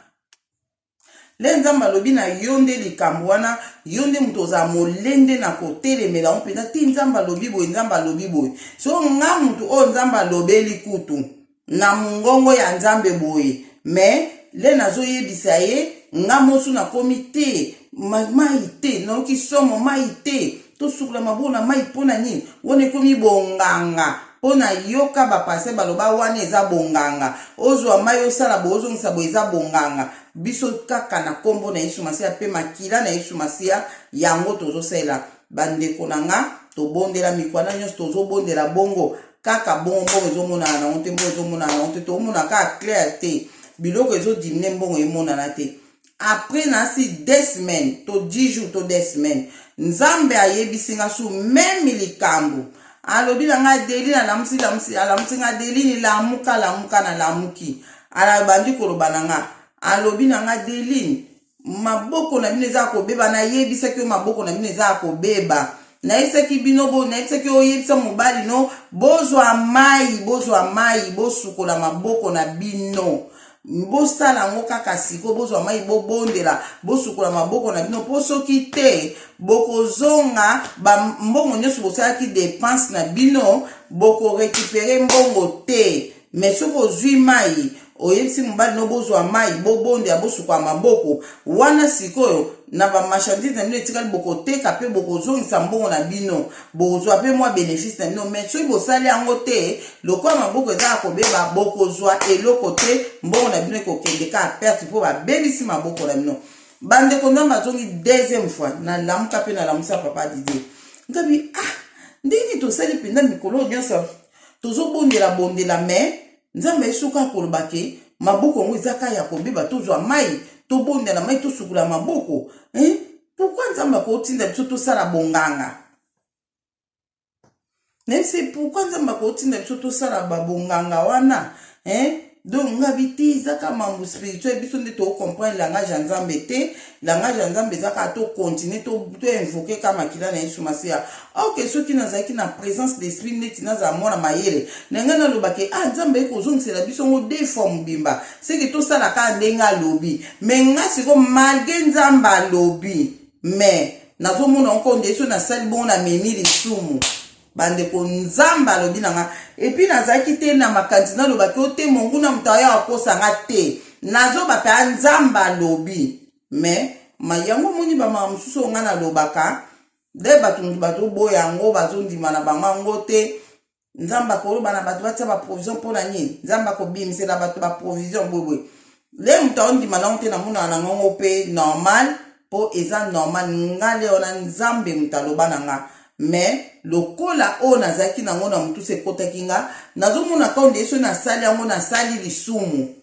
Nde Nzambe alobi na yo nde likambo wana, yo nde moto ozala molende na kotelemela yango mpenza ti Nzambe alobi boye, Nzambe alobi boye. So nga moto oyo Nzambe alobeli kutu na mongongo ya Nzambe boye, mais le nazoyebisa ye nga mosu nakomi te mai te, nayoki somo mai te, tosukola maboko na mai mpo na nini? Wana ekomi bonganga. Mpo na yoka ba pasteur baloba wana eza bonganga, ozwa mai osala boye ozongisa boye eza bonganga. Biso kaka na kombo na Yesu Masiya mpe makila na Yesu Masiya yango tozosalela. Bandeko na nga, tobondela mikwana nyonso, tozobondela bongo kaka bongo, mbongo ezomonana nango te, mbongo ezomonana nango te, tokomona kaka clair te, biloko ezodimine, mbongo emonana te. Après nasi 2 semaines to 10 jours to 2 semaines, Nzambe ayebisi nga su meme likambo. Alobi na nga Adeline, alamusi lamusi, alamusi nga Adeline, lamuka lamuka, na lamuki. Alabandi koloba na nga, alobi na nga Adeline, maboko na bino eza kobeba, nayebisaki yo maboko na bino eza kobeba. Nayebisaki bino bo, nayebisaki yo oyebisa mobali no, bozwa mai, bozwa mai, bosukola maboko na bino. Bosala yango kaka sikoyo, bozwa mai, bobondela, bosukola maboko na bino, mpo soki te bokozonga ba mbongo nyonso bosalaki depense na bino, bokorekipere mbongo te. Me soki ozwi mai, oyebisi mobali no bozwa mai, bobondela, bosukola maboko wana, sikoyo na ba marchandise na bino etikali bokoteka mpe bokozongisa mbongo na bino, bokozwa mpe mwa benefice na bino. Me soki bosali yango te, lokola maboko eza ya kobeba, bokozwa eloko te, mbongo na bino ekokende kaka perte mpo babebisi maboko na bino. Bandeko, Nzambe azongi deuxième fois, nalamuka mpe nalamusa papa Didier. Ngabi, ah, ndenge tosali mpenza mikolo nyonso tozobondela bondela, me Nzambe ayesuka koloba ke maboko yango eza kaka ya kobeba, tozwa mai, tobondela mai, tosukola maboko, hein? Pourquoi Nzambe akotinda biso tosala bonganga? Nayebisi, pourquoi Nzambe akotinda biso tosala babonganga wana, hein? Donc ngabi te, eza kaka mambo spirituel, biso nde tocomprendre langage ya Nzambe te. Langage ya Nzambe eza kaka tocontinue toinvoke kaka makila na Yesu Masiya. Ok, soki nazalaki na présence d'esprit neti nazala mwana mayele na ngai, nalobaki ah, Nzambe ekozongisela biso yango deux fois mobimba, seke tosala kaka ndenge alobi. Me nga siko, malgré Nzambe alobi, me nazomona ngo nde so nasali bongo namemi lisumu. Bandeko, Nzambe alobi na nga, et puis nazalaki te na makanisi, nalobaki o te, monguna moto aya akosa nga te, nazoba mpe Nzambe alobi. Me ma yango omoni bamaka mosusu oyo nga nalobaka nde bato moto bazoboya yango, bazondima na bango yango te. Nzambe akoloba na bato batia baprovision mpo na nini? Nzambe akobimisela bato baprovision boyeboye, le moto aondima nango te. Namonaka na ngongo mpe normal, mpo eza normal. Nga le wana Nzambe moto aloba na nga, me lokola oyo nazalaki nango na motusa ekotaki nga, nazomona ka onde so nasali yango, nasali lisumu,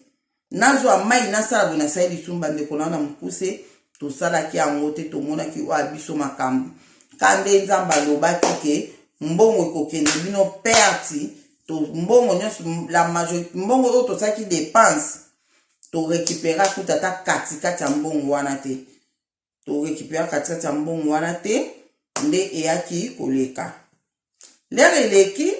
nazwa mai nasala boye, nasali lisumu. Bandeko na na mokuse, tosalaki yango te, tomonaki oyo ya biso makambo ka nde Nzambe alobaki ke mbongo ekokende bino perte. To mbongo nyonso, la majorité mbongo oyo tosalaki dépense, torécupéra kuta ata katikati ya mbongo wana te, torécupéra katikati ya mbongo wana te. Nde eyaki koleka lere eleki,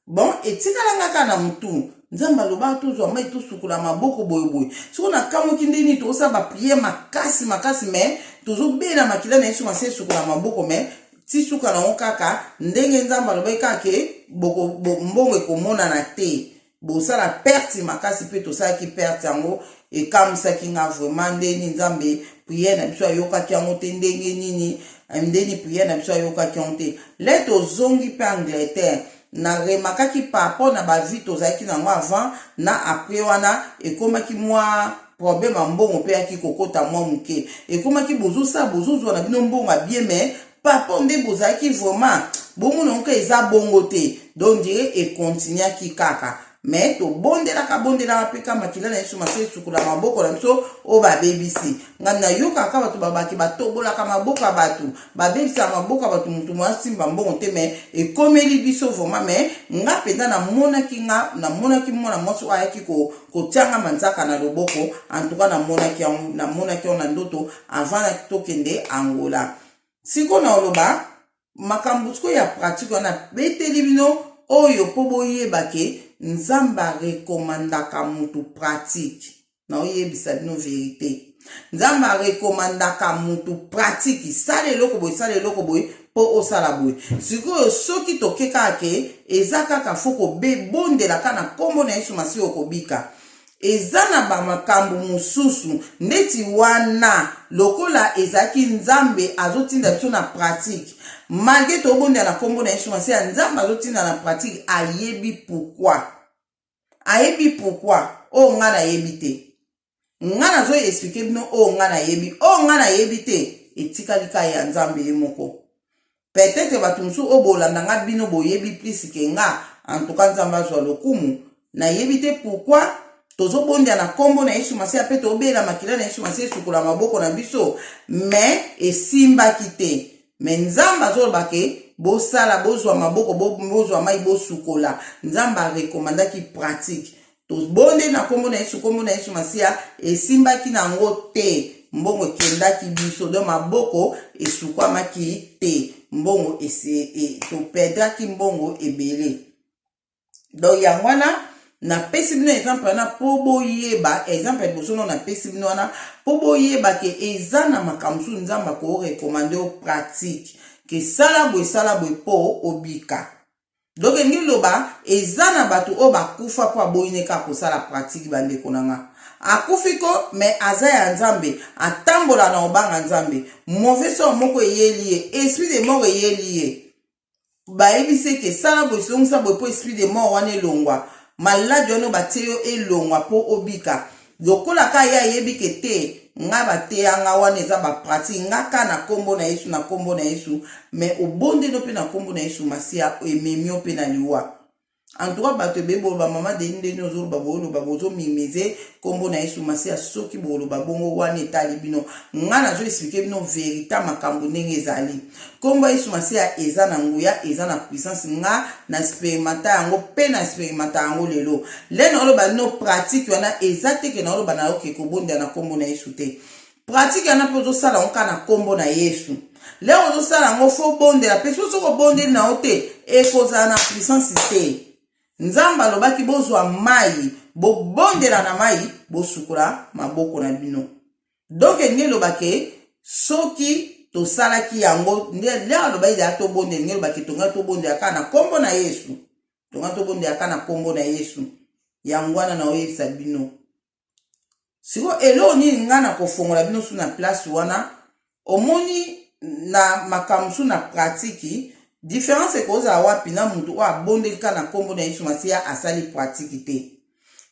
bon, etikalanga kaka na motu, Nzambe alobaka tozwa mai, tosukola maboko boyeboye. Soki nakamwaki nde nini tozosala baprière makasi makasi, me tozobela makila na Yesu Masi esukola maboko, me ti suka nango kaka ndenge Nzambe alobaki kaka ke mbongo ekomonana te, bosala perte makasi. Mpe tosalaki perte yango, ekamwisaki nga vraiment ndeni Nzambe prière na biso ayokaki yango te. Ndenge nini, ndeni prière na biso ayokaki yango te? Le tozongi mpe Angleterre, na remarquaki par rapport na bavie tozalaki nango avant na après wana, ekomaki mwa problème ya mbongo mpe yaki kokota mwa moke. Ekomaki bozosala, bozozwa na bino mbongo ya bien, mais par rapport nde bozalaki vraiment bomona yango eza bongo te. Donc dire ekontinuaki kaka, me tobondelaka bondelaka mpe ka makila na Yesu Masi esukola maboko na biso oyo babebisi. Ngai nayokaka bato babaki batobolaka maboko ya bato, babebisaka maboko ya bato, motu mo asimba mbongo te. Me ekomeli biso vraiment. Me nga mpenza namonaki, nga namonaki mwana mwasi oyo ayaki kotianga manzaka na loboko. En tout cas namonaki yango, namonaki yango na ndoto avant tokende Angola. Sikoyo na oloba makambo sikoyo ya pratique wana, beteli bino oyo mpo boyeba ke Nzambe arekomandaka motu pratique. Naoyebisa bino vérité. Nzambe arekomandaka mutu pratique, sala eloko boye, sala eloko boye mpo osala boye. Sikoyo soki toke kaka ke eza kaka fo kobondela kaka na nkombo na Yesu Masiya okobika, eza na bamakambo mosusu ndeti wana lokola ezalaki Nzambe azotinda biso na pratique. Malgré tobondela na nkombo na Yesu Masiya, Nzambe azotinda na pratique. Ayebi pourquoi, ayebi pourquoi. Oyo ngai nayebi te, nga nazo expliquer bino oyo nga nayebi. Oyo nga nayebi te, etikali ka ya Nzambe ye moko. Peut-être bato mosusu oyo bolanda nga, bino boyebi plus ke nga. En tout cas, Nzambe azwa lokumu. Nayebi te pourquoi tozobondela na nkombo na Yesu Masiya mpe tobela makila na Yesu Masiya esukola maboko na biso, mais esimbaki te. Mais Nzambe azoloba ke bosala, bozwa maboko, bozwa mai, bosukola. Nzambe arekomandaki pratique. Tobondeli na nkombo na Yesu, nkombo na Yesu Masiya, esimbaki na yango te. Mbongo ekendaki biso, donc maboko esukwamaki te. Mbongo toperdraki mbongo ebele. Donc yango wana napesi bino exemple wana mpo boyeba. Exemple ya liboso no napesi bino wana mpo boyeba ke eza na makambo mosusu Nzambe akorecommander yo pratique, ke sala boye, sala boye mpo obika. Donc elingi loba eza na bato oyo bakufa mpo aboyine kaka kosala pratique. Bandeko na nga, akufi ko, mais aza ya Nzambe, atambola na obanga Nzambe. Mauvais sort moko eyeli ye, esprit de mort eyeli ye. Bayebisi eke sala boye, solongisa boye mpo esprit de mort wana elongwa, maladi wana oyo batie yo elongwa mpo obika. Lokola ka ye ayebi ke te, nga bateyanga wana eza bapratique, nga ka na nkombo na Yesu, na nkombo na Yesu, mais obondeli mpe na nkombo na Yesu Masiya, ememi yo mpe na liwa. En tout cas, bato ebeye boloba: "Mama Deni, ndeni ozoloba, booloba, bozomimize nkombo na Yesu Masiya." Soki boloba bongo, wana etali bino. Nga nazo expliquer bino vérité, makambo ndenge ezali. Nkombo ya Yesu Masiya eza na nguya, eza na puissance. Nga na expérimenta yango mpe na expérimenta yango lelo. Nde naoloba bino pratique wana eza te ke naoloba na yo ke kobondela na nkombo na Yesu te. Pratique wana mpe ozosala yango kaka na nkombo na Yesu. Lero ozosala yango, fo bondela mpe. Soki obondeli na yo te, ekozala na puissance te. Nzambe alobaki bozwa mai, bobondela na mai, bosukola maboko na bino. Donc elingi elobake soki tosalaki yango nde lero alobaki deya tobondela, elingi elobake tongai tobondela kaka na nkombo na Yesu, tongai tobondela kaka na nkombo na Yesu. Yango wana na oyebisa bino sikoyo eloko nini ngai na kofongola bino su na place wana. Omoni na makambo mosusu na pratique, différence ekozala wapi na mutu oyo abondeli kaka na nkombo na Yesu Masiya, asali pratique te,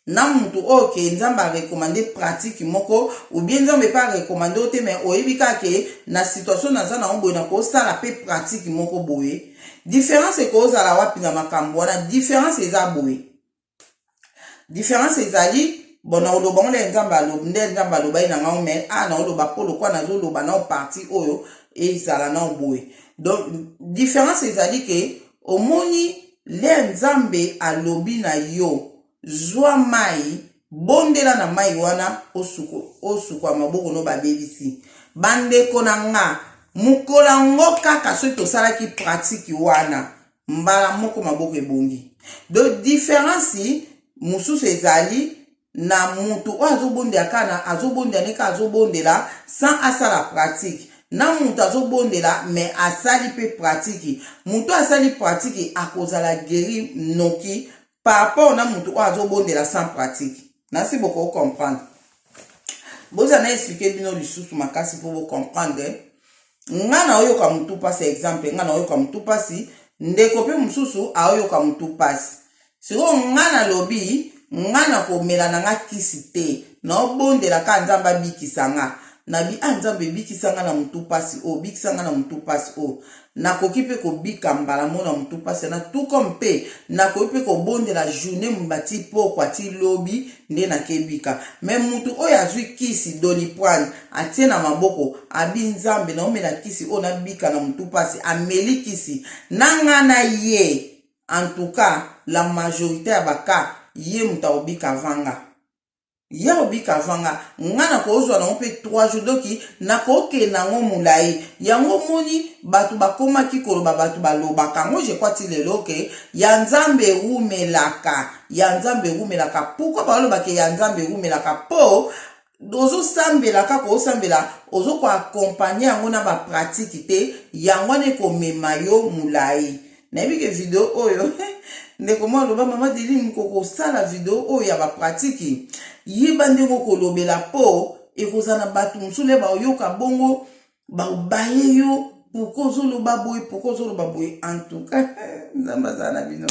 na mutu oyo ke Nzambe arecommander pratique moko, ou bien Nzambe mpe arecommander oyo te, mais oyebi kaka ke na situation naza nango boye, nakosala mpe pratique moko boye? Différence ekozala wapi na makambo wana? Différence eza boye, différence ezali bon, na oloba ngo nde Nzambe alobi, nde Nzambe alobaki na ngai, mais a na oloba mpo lokwa nazoloba nao partie oyo ezala nao boye. Donc différence ezali ke omoni le Nzambe alobi na yo zwa mai, bondela na mai wana, osukwa maboko no babebisi. Bandeko na nga, mokolo yango kaka soki tosalaki pratique wana, mbala moko maboko ebongi. Donc différence mosusu ezali na mutu oyo azobondela kaka na azobondela ne kaka, azobondela sans asala pratique, na mutu azobondela mais asali mpe pratique. Mutu asali pratique akozala guéri noki par rapport na mutu oyo azobondela sans pratique. Nasi bokocomprendre. Bozala na expliquer bino lisusu makasi mpo bocomprendre. Nga na oyoka motu mpasi, exemple, nga na oyoka motu mpasi, ndeko mpe mosusu aoyoka motu mpasi. Sikoyo nga nalobi nga na komela na nga kisi te, naobondela kaka Nzambe abikisa nga. Nabi: "A Nzambe, ebikisa nga na motu mpasi oyo, bikisa nga na motu mpasi oyo." Nakoki mpe kobika mbala mo na motu mpasi na tout comme mpe nakoki mpe kobondela journée mobimba ti pokwa ti lobi nde nakebika. Mais mutu oyo azwi kisi Doliprane, atie na maboko, abi: "Nzambe, naomela kisi oyo, nabika na motu mpasi." Ameli kisi na nga na ye, en tout cas la majorité ya baka, ye moto akobika avanga, ye akobika avanga. Nga nakozwa nango mpe 3 jours, donc nakokende yango molai. Yango moni bato bakomaki koloba, bato balobaka yango, je crois ti lelo, ke ya Nzambe erumelaka, ya Nzambe erumelaka. Pourquoi balobaka ya Nzambe erumelaka? Mpo Ozosambela kaka, osambela, ozokoaccompagner yango na bapratique te. Yango wana ekomema yo molai. Nayebi ke video oyo, ndeko mwa aloba: "Mama Deline, mokokosala video oyo ya bapratique, yeba ndenge okolobela, mpo ekozala na bato mosusu le baoyoka bongo, baobaye yo. Pourquoi ozoloba boye? Pourquoi ozoloba boye?" En tout cas, Nzambe azala na bino,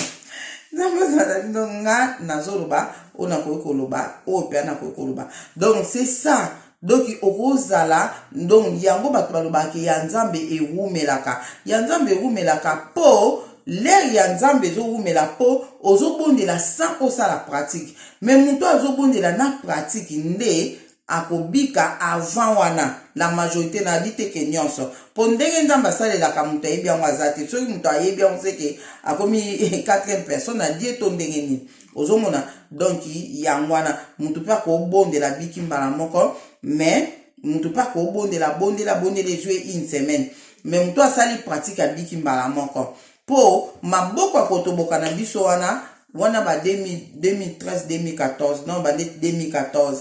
Nzambe azala na bino. Nga nazoloba oyo nakoki koloba, oyo mpe nakoki koloba. Donc c'est ça. Donc okozala, donc yango bato balobaka ya Nzambe ewumelaka, ya Nzambe ewumelaka, mpo l'heure ya Nzambe ezowumela, mpo ozobondela sans osala pratique. Mais moto azobondela na pratique nde akobika avant wana. La majorité, nayebi te ke nyonso, mpo ndenge Nzambe asalelaka, moto ayebi yango aza te. Soki moto ayebi yango, seke akomi quatrième personne adie to ndenge nini. Ozomona? Donc yango wana, moto mpe akobondela, biki mbala moko. Mais moto mpe akobondela, bondela, bondela, ezwi une semaine. Mais moto asali pratique, abiki mbala moko, mpo maboko akotoboka na biso wana. Wana ba 2013, 2014, non, ba 2014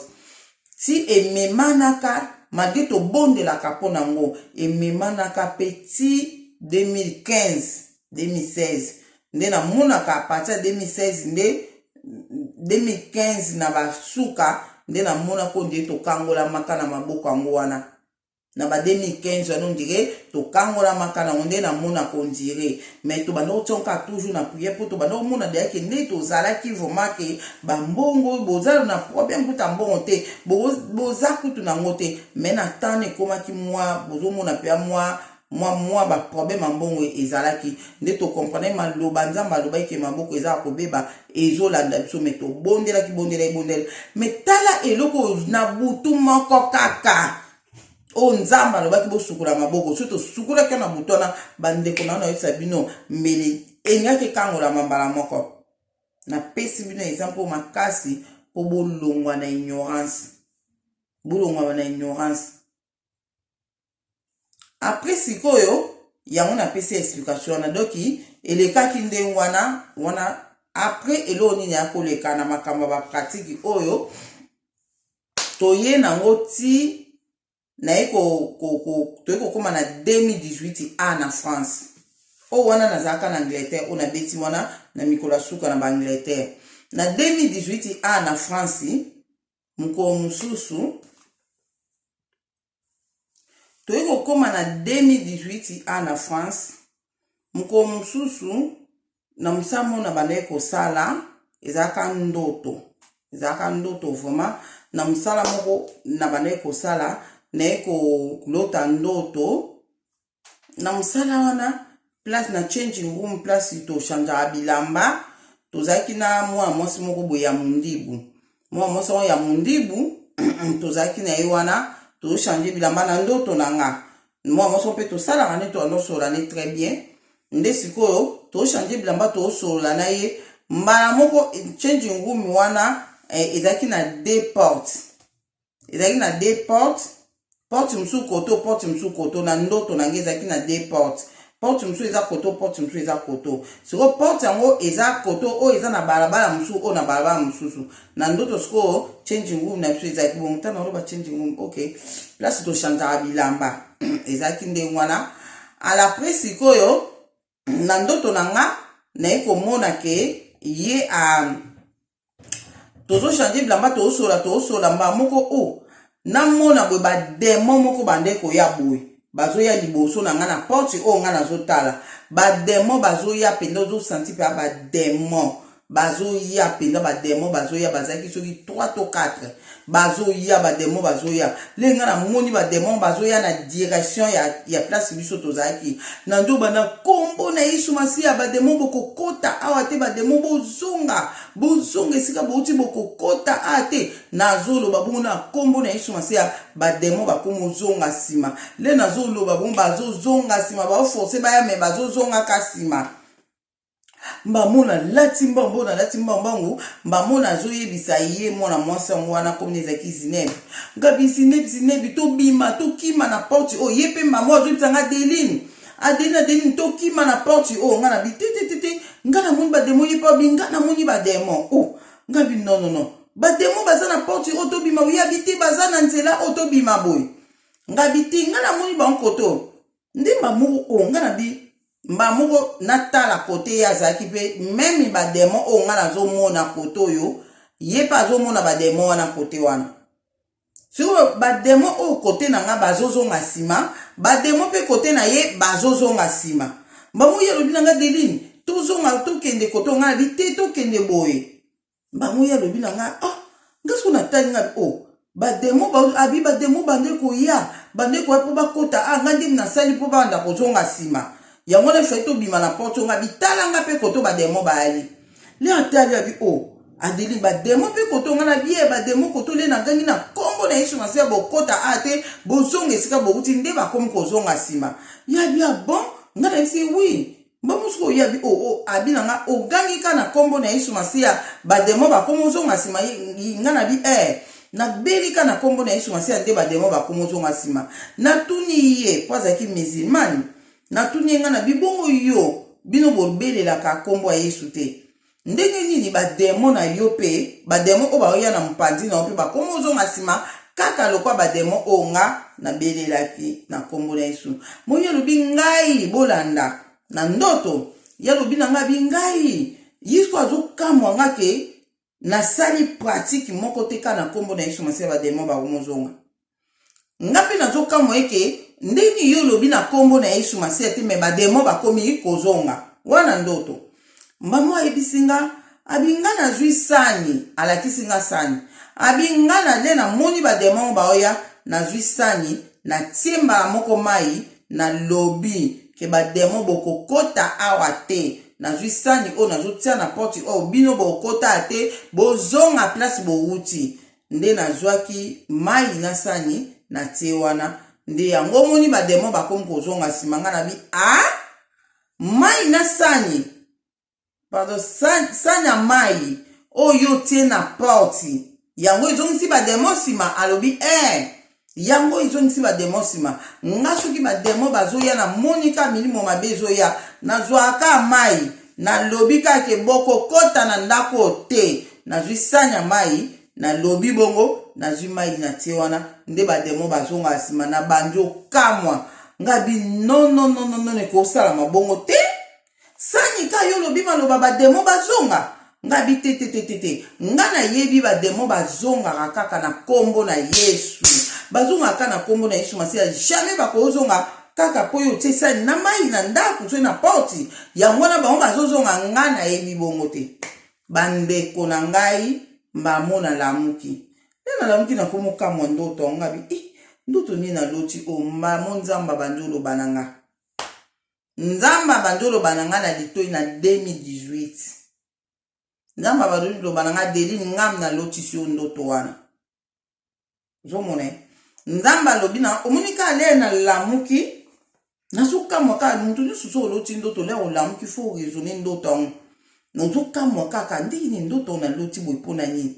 ti ememanaka, malgré tobondelaka mpo nango, ememanaka mpe ti 2015, 2016. Nde namonaka à partir ya 2016, nde 2015 na basuka nde namonaka nde tokangolamaka na maboko yango wana. Na ba 2015 wana, on dirait tokangolamaka nango, nde namonaka on dirait. Mais tobanda kotionka toujours na prière, mpo tobanda komona deyake nde tozalaki vraiment ke bambongo, boza na problème kuta mbongo te, boza kutu nango te. Mais na temps ekomaki mwa, bozomona mpe mwa baproblème ya mbongo ezalaki, nde tocomprendre maloba Nzambe alobaki ke maboko eza ya kobeba, ezolanda biso. Mais tobondelaki, bondela, ebondela. Mais tala eloko, na butu moko kaka oyo Nzambe alobaki bosukola maboko, soki tosukolaki na butu wana, bandeko na wana, nayebisa bino, mbele elingaki ekangolama mbala moko. Napesi bino exemple makasi mpo bolongwa na ignorance, bolongwa na ignorance. Après sikoyo, yango napesi explication wana. Donc elekaki ndenge wana wana. Après, eloko nini ya koleka na makambo ya bapratique oyo toye nango ti naye toye kokóma na 2018 a na France oyo wana, nazalaka na Angleterre. Oyo nabeti wana na mikolo ya suka na baAngleterre na 2018 a na France. Mokolo mosusu toyei kokóma na 2018 a na France. Mokolo mosusu na mosala moko na bandaki kosala, ezalaka ndoto, ezalaka ndoto vraiment. Na mosala moko na bandaki kosala, naye kolota ndoto na mosala wana, place na changing room, place tochangeaka bilamba. Tozalaki na mwana mwasi moko boye ya mondibu, mwana mwasi yango ya mondibu. Tozalaki na ye wana, tozochange bilamba. Na ndoto na nga, mwana mwasi mpe tosalaka nde toandosola ne très bien. Nde sikoyo tozochange bilamba, tozosolola na ye. Mbala moko, changing room wana ezalaki na deux portes, ezalaki na deux portes, porte mosusu koto, porte mosusu koto. Na ndoto na ngai, ezalaki na deux portes, porte mosusu eza koto, porte mosusu eza koto. Sikoyo porte yango eza koto oyo eza na balabala mosusu, oyo na balabala mosusu. Na ndoto sikoyo, changing room na biso ezalaki bongo. Ntango oloba changing room, ok, place tochangeaka bilamba, ezalaki ndenge wana. Après sikoyo, na ndoto na nga, naye komona ke ye a tozochange bilamba, tozosola, tozosola. Mbala moko o namona boye, badémon moko bande koya boye, bazoya liboso na ngai na porte oyo ngai nazotala. Badémon bazoya mpenza, ozosanti mpe badémon bazoya mpenza, badémon bazoya. Bazalaki soki 3 to 4, bazoya, badémon bazoya. Le ngai namoni badémon bazoya na direction ya place biso tozalaki. Na ndoba na nkombo na Yesu Masiya, badémon bokokota awa te, badémon bozonga, bozonga esika bouti, bokokota awa te. Nazoloba bongo na nkombo na Yesu Masiya, badémon bakomi ozonga nsima. Le nazoloba bongo, bazozonga nsima, baoforce baya, me bazozongaka nsima. Mbamona alati mbambo, nalati mbambangu. Mbamona azoyebisa ye mwana mwasi yango wana, komona ezalaki Zinebe. Ngabi: "Zinebe, Zinebe, tobima, tokima na porte oyo." Ye mpe mbamo azoyebisa nga: "Adeline, Adeline, Adeline, tokima na porte oyo." Nga nabi: "Te, te, te, te, nga namoni badémon." Ye mpe abi: "Nga namoni badémon." O ngabi: "Non, non, non." Bademo baza na porte oyo tobima, oyabi te, baza na nzela oyo tobima boye. Ngabi te, nga namoni bango koto nde mba moko oyo nga nabi mba moko natala kote ye azalaki mpe meme bademo oyo nga nazomona kote oyo ye mpe azomona bademo wana kote wana. Sikoyo bademo oyo kote na nga bazozonga nsima, bademo mpe kote na ye bazozonga nsima. Mbango ye alobi na nga, Deline, tozonga tokende kote oyo. Nga nabi te, tokende boye. Bango ye alobi na nga, ah, nga sikoyo natali nga, oh, bademo abi bademo bande koya, bande koya mpo bakota. Ah, nga nde nasali mpo banda kozonga nsima. Yango wana efai tobima na porte. Nga bitala nga mpe koto bademo bayali le atali abi, oh, Adeline, bademo mpe koto. Nga na bie bademo koto le nagangi na nkombo na Yesu Masiya, bokota a te, bozonga esika bowuti. Nde bakomi kozonga nsima. Ya bia bon, nga nayebisi oui. Mbongo soki oyabi o o abi na nga ogangi ka na nkombo na Yesu Masiya, bademo bakomi ozonga nsima. Nga na bi eh, nabeli ka na nkombo na Yesu Masiya nde bademo bakomi ozonga nsima. Natuni ye mpo azalaki musulmane. Natuni ye, nga na bi bongo yo, bino bobelelaka nkombo ya Yesu te, ndenge nini bademo na yo mpe bademo oyo baoya na mopanzi na yo mpe bakomi ozonga nsima kaka lokwa bademo oyo nga nabelelaki na nkombo na Yesu? Moi alobi ngai bolanda na ndoto, ye alobi na ngai bi ngai Yesu azokamwa nga ke nasali pratique moko te kaka na nkombo na Yesu Masiya bademo bakomozonga. Nga mpe nazokamwa eke ndenge yo olobi na nkombo na Yesu Masiya te, me bademo bakomi kozonga wana ndoto. Mbamo ayebisi nga abi nga nazwi sani, alakisi nga sani, abi nga na nde namoni bademo baoya, nazwi sani, natie mbala moko mai, nalobi ke bademo bokokota awa te. Nazwi sani oyo nazotia na porte oyo, bino bokota te, bozonga place bowuti. Nde nazwaki mai na sani, natie wana, nde yango omoni bademo bakomi kozonga nsima. Nga nabi a mai na sani, pardon, sani ya mai oyo otie na porte, yango ezongisi bademo nsima. Alobi eh, yango ezongisi bademo nsima. Nga soki bademo bazoya, namoni ka milimo mabe ezoya, nazwaka mai, nalobi kaka bokokota na ndako te. Nazwi sani ya mai, nalobi bongo, nazwi mai natie wana, nde bademo bazonga nsima. Na bandi okamwa, nga bi non, non, non, non, non, ekosalama bongo te. Sani ka yo olobi maloba, bademo bazonga. Nga bi te, te, te, te, te, nga nayebi bademo bazongaka kaka na nkombo na Yesu, bazongaka kaka na nkombo na Yesu Masiya. Jamais bakozonga kaka mpo oyo otie sani na mai na ndako soki na porte, yango wana bango bazozonga. Nga nayebi bongo te. Bandeko na ngai, mbamo nalamuki, nde nalamuki nakomokamwa ndoto yango. Nga bi eh, ndoto nini naloti oyo? Mbamo Nzambe abandi oloba na nga, Nzambe abandi oloba na nga na litoi na 2018. Nzambe abandi oloba na nga, Deline, ngam nalotisi yo ndoto wana. Ozomona ye, Nzambe alobi na omoni kaka lere nalamuki, nazokamwa kaka. Moto nyonso so oloti ndoto, lere olamuki faut raisonner ndoto yango. Nazokamwa kaka ndenge nini ndoto oyo naloti boye, mpo na nini.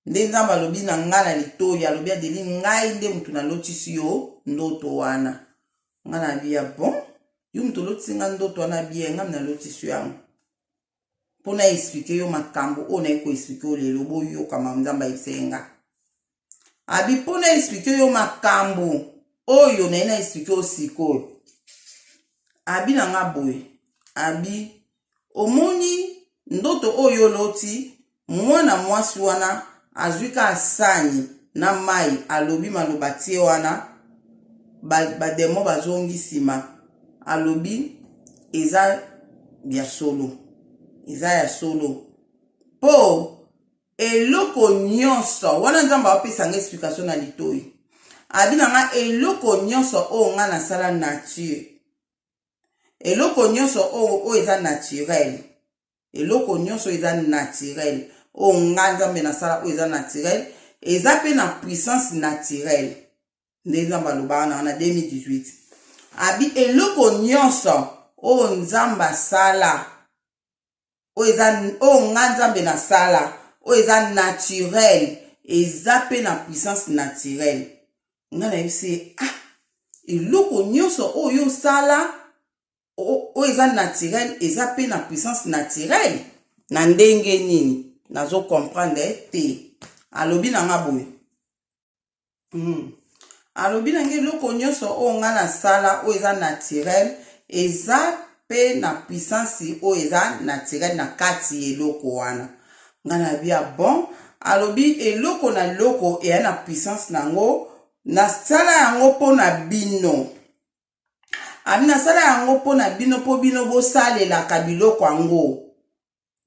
Nde Nzambe alobi na nga na litoi, alobi, Adeline, ngai nde motu nalotisi yo ndoto wana. Nga na bia bon, yo moto olotisi nga ndoto wana bien, ngai nalotisi yo yango mpo na expliquer yo makambo oyo naye koexpliquer yo lelo. Boyoka ma Nzambe ayebisa ye nga abi mpo na expliquer yo makambo oyo naye na expliquer yo sikoyo. Abi na nga boye, abi omoni ndoto oyo oloti, mwana mwasi wana azwi ka sani na mai, alobi maloba tie wana, bademo ba bazongi nsima. Alobi eza ya solo, eza ya solo, mpo eloko nyonso wana Nzambe apesa nga explication na litoi. Abi na nga eloko nyonso oyo nga nasala nature, eloko nyonso oyo eza naturel, eloko nyonso eza naturel oyo nga Nzambe nasala, oyo eza naturel, eza mpe na puissance naturelle. Nde Nzambe alobaka na na 2018, abi eloko nyonso oyo Nzambe asala, oyo eza oyo nga Nzambe nasala, oyo eza naturel, eza mpe na puissance naturelle. Nga nayebisi ye, ah, eloko nyonso oyo osala oyo eza naturel eza mpe na puissance naturelle na ndenge nini? Nazo comprendre te. Alobi na nga boye. Alobi na nga eloko nyonso oyo nga nasala oyo eza naturel eza pe na puissance oyo eza naturel na kati ya eloko wana. Nga na bia bon. Alobi eloko na eloko eya na puissance na yango, nasala yango mpo na bino. Abi nasala yango mpo na bino mpo bino bosalelaka biloko yango.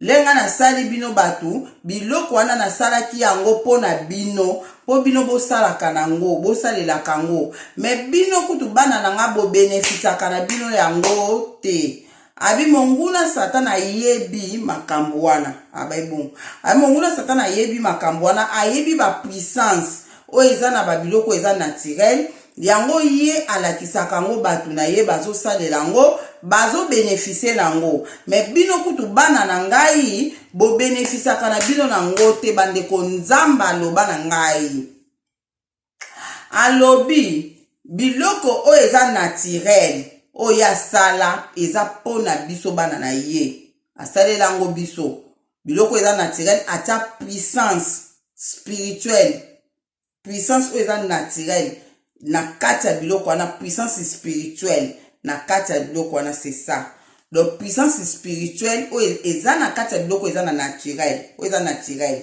Le nga nasali bino bato, biloko wana nasalaki yango mpo na bino, mpo bino bosalaka na yango, bosalelaka yango. Me bino kutu bana na nga bobenefisaka na bino yango te. Abi monguna Satana ayebi makambo wana. Abai bongo. Abi monguna Satana ayebi makambo wana, ayebi ba puissance oyo eza na ba biloko eza naturel. Yango ye alakisaka yango bato na ye bazosalela yango, bazobenefisie na yango. Me bino kutu bana na ngai bobenefisaka na bino na yango te. Bandeko, Nzambe aloba na ngai. Alobi biloko oyo eza naturel oyo asala eza mpo na biso bana na ye, asalela yango biso. Biloko eza naturel atia puissance spirituelle, puissance oyo eza naturel na kati ya biloko wana, puissance spirituelle na kati ya biloko wana, c'est ça. Donc puissance spirituelle oyo eza na kati ya biloko eza na naturel, oyo eza naturel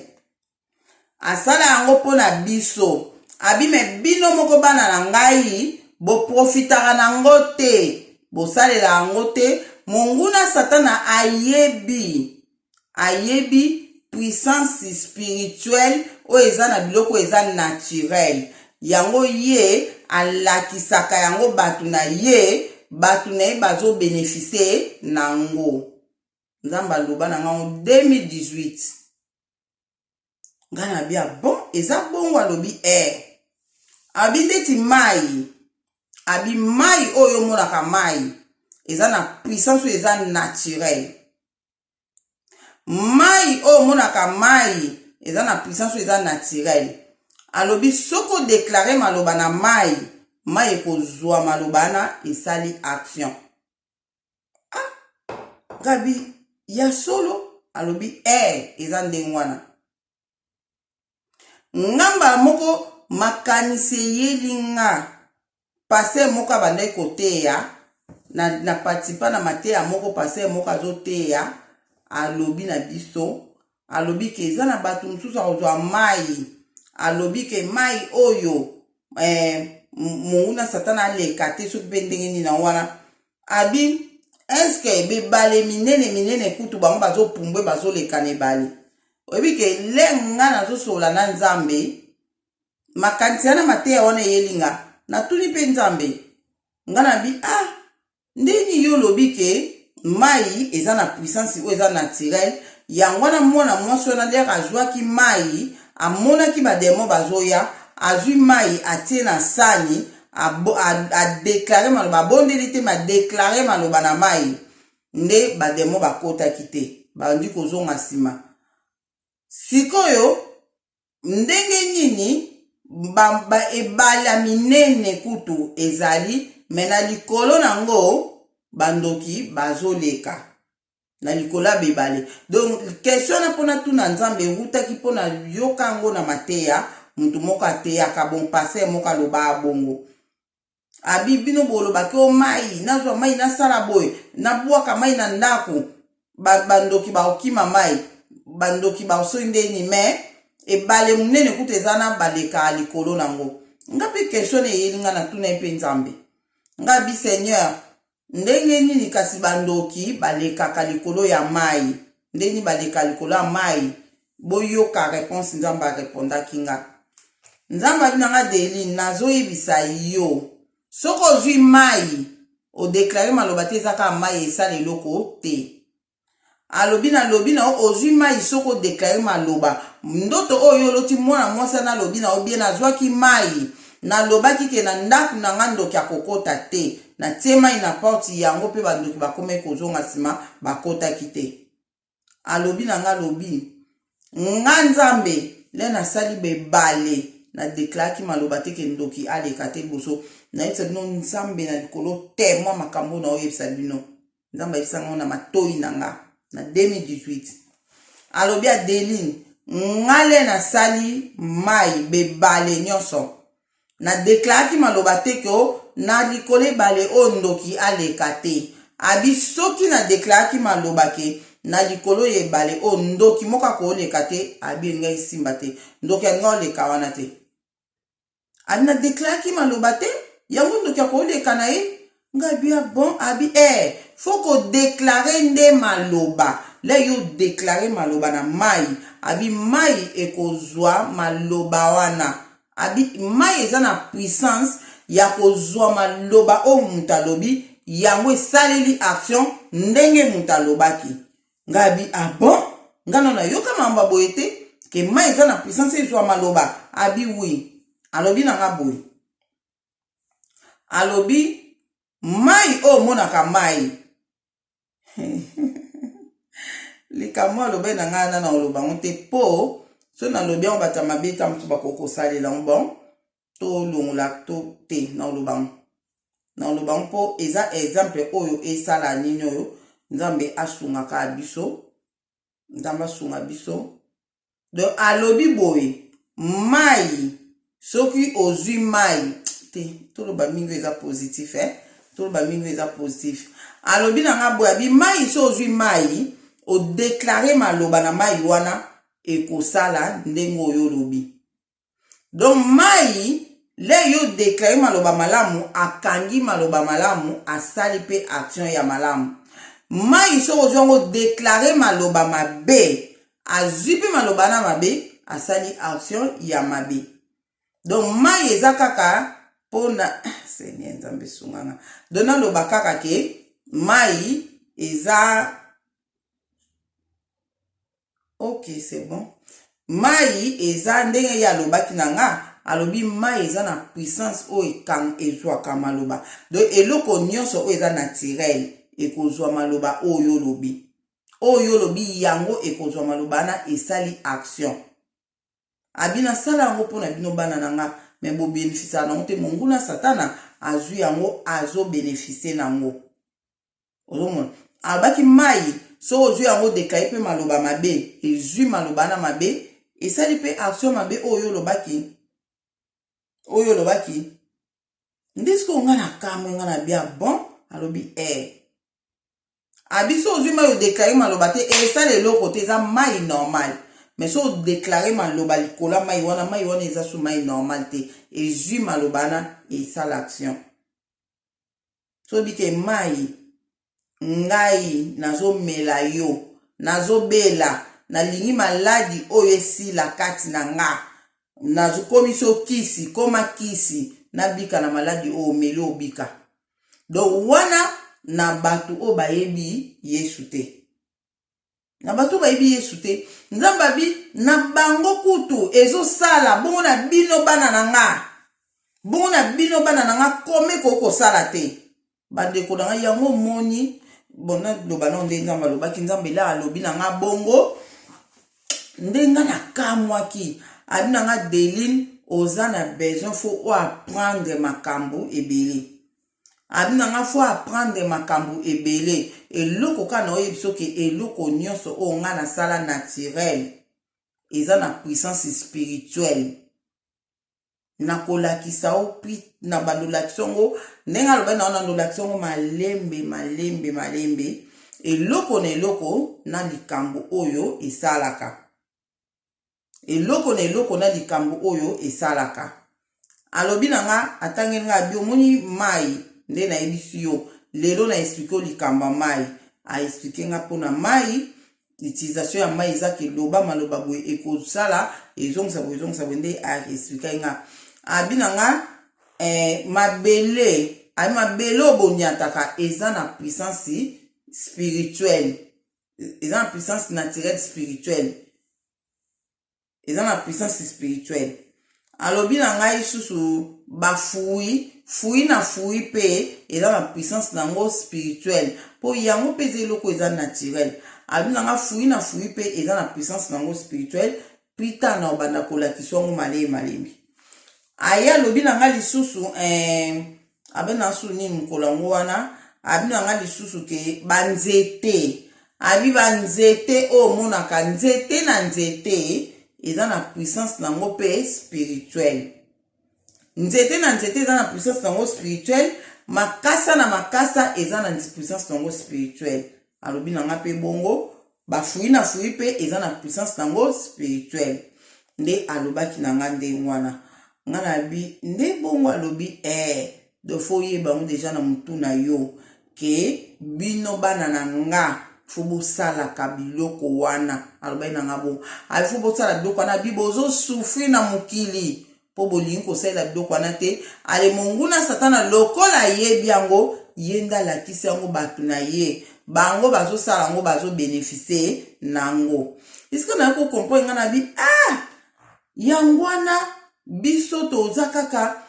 asala yango mpo na biso. Abime bino moko bana na ngai boprofitaka nango te, bosalela yango te. Monguna Satana ayebi, ayebi puissance spirituelle oyo eza na biloko eza naturel. Yango ye alakisaka yango bato na ye, bato na ye bazobenefisie nango. Nzambe aloba na ngango 2018. Nga na bia bon eza bongo. Alobi abi ndeti mai, abi mai oyo omonaka mai eza na puissance oyo eza naturel. Mai oyo omonaka mai eza na puissance oyo eza naturel. Alobi soki odeklare maloba na mai, mai ekozwa maloba wana, esali action. Ah, gabi ya solo. Alobi eza ndenge wana. Ngamba moko makanisi eyeli nga, pasteur moko abandaki koteya na participa na mateya moko, pasteur moko azoteya, alobi na biso, alobi ke eza na bato mosusu akozwa mai. Alobi ke mai oyo monguna Satana aleka te soki mpe ndenge nini na wana. Abi eske bebale minene minene kutu bango bazopumbwe bazoleka na ebale. Oyebi ke le nga nazosola na Nzambe, makanisi wana mateya wana eyeli nga, natuni mpe Nzambe. Nga nabi ah, ndeni yo olobi ke mai eza na puissance oyo eza naturel, yango wana mwana mwasi wana lere azwaki mai, amonaki bademo bazoya, azwi mai atie na sani, adeklare maloba, abondeli te, ma adeklare maloba na mai, nde bademo bakotaki te, bandi kozonga nsima. Sikoyo ndenge nini ba ebale ya minene kutu ezali me na likolo nango bandoki bazoleka na likolo ya bebale? Donc question wana mpona tuna Nzambe ewutaki mpona yoka yango na mateya motu moko ateyaka. Bon, pasteur moko aloba bongo, abi bino bolobaki o mai, nazwa mai nasala boye, nabwaka mai na ndako, bandoki bakokima mai, bandoki basoki ndeni, me ebale monene kutu eza na balekaka likolo nango. Nga mpe question eyeli nga, natuna ye mpe Nzambe. Nga bi Seigneur, ndenge nini kasi bandoki balekaka likolo ya mai? Ndenge nini baleka likolo ya mai? Boyoka réponse Nzambe arepondaki nga. Nzambe abi nanga Deli, nazoyebisa yo, soki ozwi mai odeklare maloba te, eza kaka mai esala eloko te. Alobi nalobi na yo, ozwi mai, soki odeklare maloba, ndoto oyo oloti mwana mwasi wana alobi na yo bien, nazwaki mai, nalobaki ke na ndako na nga ndoki akokota te, natie mai na porte, yango mpe bandoki bakomaki kozonga nsima, bakotaki te. Alobi na nga, alobi nga Nzambe le nasali bebale, nadeklaraki maloba te ke ndoki aleka te liboso. Nayebisa bino, Nzambe na likolo te mwa makambo na oyebisa bino. Nzambe ayebisa ngo na matoi na nga na 2018. Alobi Adeline, nga le nasali mai bebale nyonso. Na declaraki maloba te ke na likolo ebale oyo ndoki aleka te. Abi soki na declaraki maloba ke na likolo ya ebale oyo ndoki moko akoleka te, abi elingaki esimba te. Ndoki alinga oleka wana te. Abi na declaraki maloba te, yango ndoki akoleka na ye. Nga abi ah bon, abi eh faut ko declarer nde maloba. Le yo declarer maloba na mai, abi mai ekozwa maloba wana. Abi mai eza na puissance ya kozwa maloba oyo moto alobi, yango esaleli action ndenge moto alobaki. Nga abi ah bon, nga nano nayoka makambo ya boye te ke mai eza na puissance ezwa maloba. Abi oui, alobi na nga boye. Alobi mai oyo omonaka mai likambo alobaki na ngai nana oloba yango te mpo so nalobi yango bato ya mabe ta mosusu bakoki kosalela yango bon tolongola to te na oloba yango na oloba yango mpo eza exemple oyo esala nini oyo nzambe asungaka biso nzambe asunga biso Donc alobi boye mayi soki ozui mayi te toloba mingi eza positif eh? Toloba mingi eza positif. Alobi na nga boye abi mayi so ozui mayi odeklare maloba na mayi wana ekosala ndenge oyo olobi. Donc mayi le yo declare maloba malamu akangi maloba malamu asali pe action ya malamu. Mayi soki ozwi yango declare maloba mabe azwi pe maloba na mabe asali action ya mabe. Donc mayi eza kaka pona Seigneur Nzambe sunganga. Donc naloba kaka ke mayi eza Ok c'est bon. Mayi eza ndenge ye alobaki na nga, alobi mayi eza na puissance oyo ekang ezwaka maloba. Donc eloko nyonso oyo eza naturel ekozwa maloba oyo olobi. Oyo olobi yango ekozwa maloba wana esali action. Abi nasala yango mpo na bino bana na nga mais bo benefisaka nango te monguna satana azwi yango azo beneficie nango. Ozomona alobaki mayi soki ozwi yango deklare mpe maloba mabe ezwi maloba na mabe esali mpe action mabe oyo olobaki oyo olobaki nde sikoyo ngai nakamwe ngai na bia bon alobi eh abi so ozwi mai odeklare maloba te esala eloko te eza mai normal mais so odeklare maloba likolo ya mai wana mai wana eza su mai normal te ezwi maloba wana esala action Soki ke mayi ngai nazo mela yo nazo bela nalingi maladi oyo esila kati na nga nazo komisi yo kisi koma kisi nabika na maladi oyo omeli obika donc wana na bato oyo bayebi yesu te na bato bayebi yesu te nzambe abi na bango kutu ezosala bongo na bino bana na nga bongo na bino bana na nga kome koki kosala te bandeko na ngai yango omoni bon naloba nao nde nzambe alobaki nzambe ela alobi na nga bongo nde nga nakamwaki abi na nga deline oza na besoin fo oapprendre makambo ebele Abi na nga faut apprendre makambu ebele eloko kaka na oyebiso ke eloko nionso oyo nga na sala naturel eza na puissance spirituelle na kolakisa yo na bando lakisa yango ndenge alobaki na wana ndolakisa yango malembe malembe malembe eloko na eloko na likambo oyo esalaka Eloko na eloko na likambo oyo esalaka. Alobi na nga, atangeli nga abi omoni mayi nde nayebisi yo lelo na explique yo likambo ya mayi. A explique nga pona mayi, utilisation ya mayi eza ke loba maloba boye ekosala ezongisa boye ezongisa boye nde a expliquaki nga. Abi na nga eh, mabele, abi mabele oyo boniataka eza na puissance spirituelle. Eza na puissance naturelle spirituelle. Eza na puissance spirituelle. Alobi na ngai susu ba fruit, fruit na fruit pe eza na puissance na yango spirituelle. Po yango pe eza eloko eza naturel. Alobi na ngai fruit na fruit pe eza na puissance na yango spirituelle. Plus tard na obanda kolakisa yango malembe malembe. Aye alobi na ngai lisusu eh, abe na su nini mokolo yango wana abi na ngai lisusu ke banzete. Abi banzete oyo omonaka, nzete na nzete eza na puissance nango mpe spirituelle. Nzete na nzete eza na puissance nango spirituelle, makasa na makasa eza na puissance nango spirituelle. Alobi na nga mpe bongo, bafui na fui mpe eza na puissance nango spirituelle. Nde alobaki na nga ndenge wana. Nga nabi nde bongo, alobi donc faut oyeba yango deja na motu na yo ke bino bana na nga faut bosalaka biloko wana. Alobaki na nga bongo, abi faut bosala biloko wana, abi bozosouffrir na mokili mpo bolingi kosalela biloko wana te. Ale monguna Satana, lokola ayebi yango, ye nde alakisi yango bato na ye, bango bazosala yango, bazobénéficier nango. Esika naye kocomprendre, nga na bi ah, yango wana biso toza kaka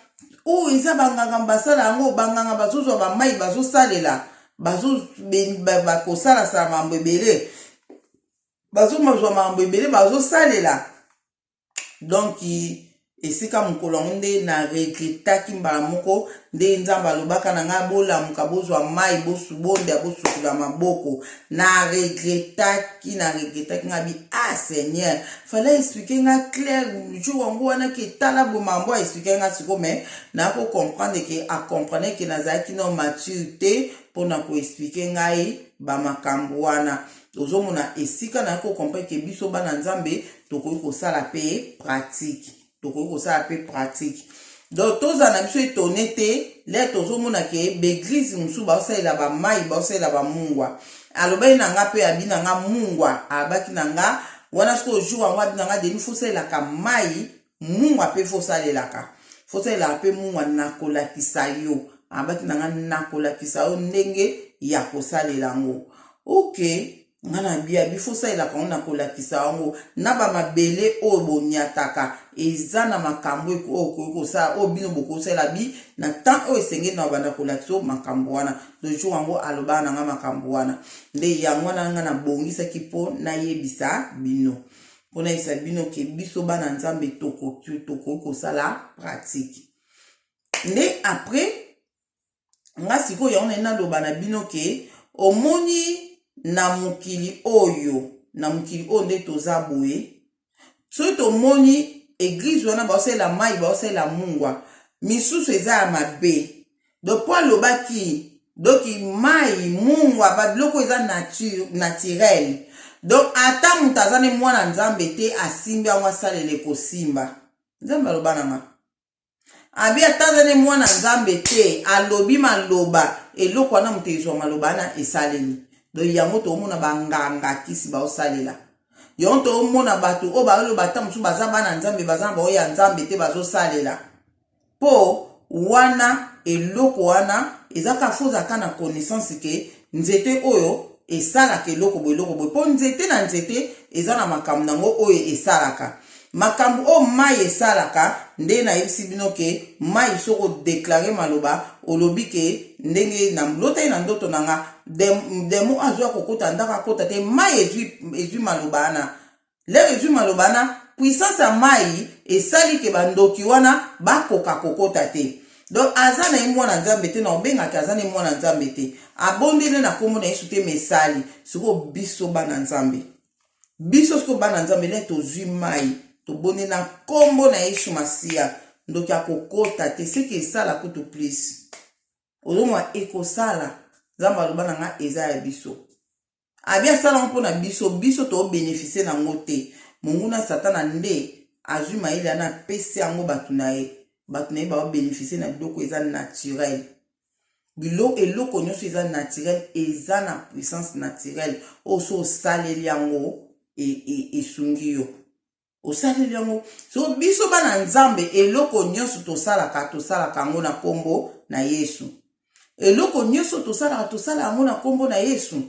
oyo eza banganga basala yango. Banganga bazozwa bamai, bazosalela, bakosalasala makambo ebele, bazozwa makambo ebele, bazosalela. Donc esika mokolo yango nde na regrettaki mbala moko nde Nzambe alobaka na ngai: "Bolamuka, bozwa mai, bosubonda, bosukula maboko." Na regrettaki, na regrettaki. Ngai bi ah, Seigneur, fallait expliquer nga clair jour yango wana ke tala boye makambo aexpliquer nga siko. Mais nakocomprendre ke acomprendre ke nazalaki no mature te mpona koexpliquer ngai bamakambo wana. Ozomona esika naye kocomprendre ke biso bana Nzambe tokoki kosala mpe pratique, tokoki kosala mpe pratique. Donc tozala na biso étonné te lere tozomona ke baeglise mosusu baosalela bamai, baosalela bamungwa. Alobaki na nga mpe, abi na nga mungwa, alobaki na nga wana sikoyo jour yango, abi na nga: "Deni, fosalelaka mai, mungwa mpe fosalelaka, fosalelaka mpe mungwa. Nakolakisa yo." Alobaki na nga: "Nakolakisa yo ndenge ya kosalela yango." Ok, nga na bia bifo osalelaka yango, na kolakisa yango na bamabele oyo boniataka. Eza na makambo oyo okoki kosala, oyo bino bokosalela bi na temps oyo esengeli na banda kolakisa oyo makambo wana. Le jour yango alobaka na nga makambo wana nde yango wana nga nabongisaki mpo nayebisa bino, mpo nayebisa bino ke biso bana Nzambe tokoki kosala pratique. Nde après nga sikoyo yango naye naloba na bino ke omoni na mokili oyo, na mokili oyo nde toza boye, soki tomoni église wana baosalela mai, baosalela mungwa, misusu eza ya mabe. Donc mpo alobaki donc mai, mungwa, babiloko eza nature, naturel. Donc ata moto aza ne mwana Nzambe te, asimbi yango, asalela, ekosimba. Nzambe aloba na nga, abi ata aza ne mwana Nzambe te, alobi maloba, eloko wana moto ezwa maloba wana, esaleli. Donc yango toomona banganga kisi baosalela yango, toomona bato oyo baloba ata mosusu baza bana Nzambe, baza na baoyo ya Nzambe te, bazosalela. Mpo wana eloko wana eza kaka faut ozalaka na connaissance ke nzete oyo esalaka eloko boye, eloko boye. Mpo nzete na nzete eza na makambo nango oyo esalaka, makambo oyo mai esalaka. Nde nayebisi bino ke mai, soki odéclarer maloba, olobi ke ndenge nalotaki na ndoto na nga, démon azwa kokota ndako, akota te. Mai ezwi maloba wana, lere ezwi maloba wana, puissance ya mai esali ke bandoki wana bakoka kokota te. Donc aza na ye mwana Nzambe te, na obengaki aza na ye mwana Nzambe te, abondeli na nkombo na Yesu te, mesali. Sikoyo biso bana Nzambe, biso sikoyo bana Nzambe, le tozwi mai, tobondeli na nkombo na Yesu Masiya, ndoki akokota te. Seki esala kutu plus, ozomona ekosala. Nzambe aloba na nga eza ya biso, abi asala yango mpona biso, biso tobénéficier nango te. Monguna Satana nde azwi mayele wana, apesi yango bato na ye, bato na ye baobénéficier na biloko eza naturel. Biloko, eloko nyonso eza naturel, eza na puissance naturelle oyo so osaleli yango, esungi yo, osaleli yango. So biso bana Nzambe, eloko nyonso tosalaka, tosalaka yango na nkombo na Yesu. Eloko nyonso tosalaka, tosala yango na nkombo na Yesu.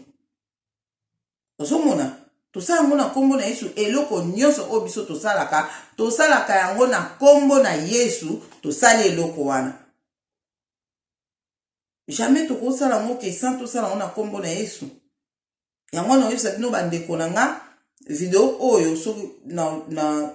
Ozomona, tosala yango na nkombo na Yesu. Eloko nyonso oyo biso tosalaka, tosalaka yango na nkombo na Yesu. Tosali eloko wana, jamais tokosala yango ke sans tosala yango na nkombo na Yesu. Yango wana oyebisa bino bandeko na nga, video oyo soki na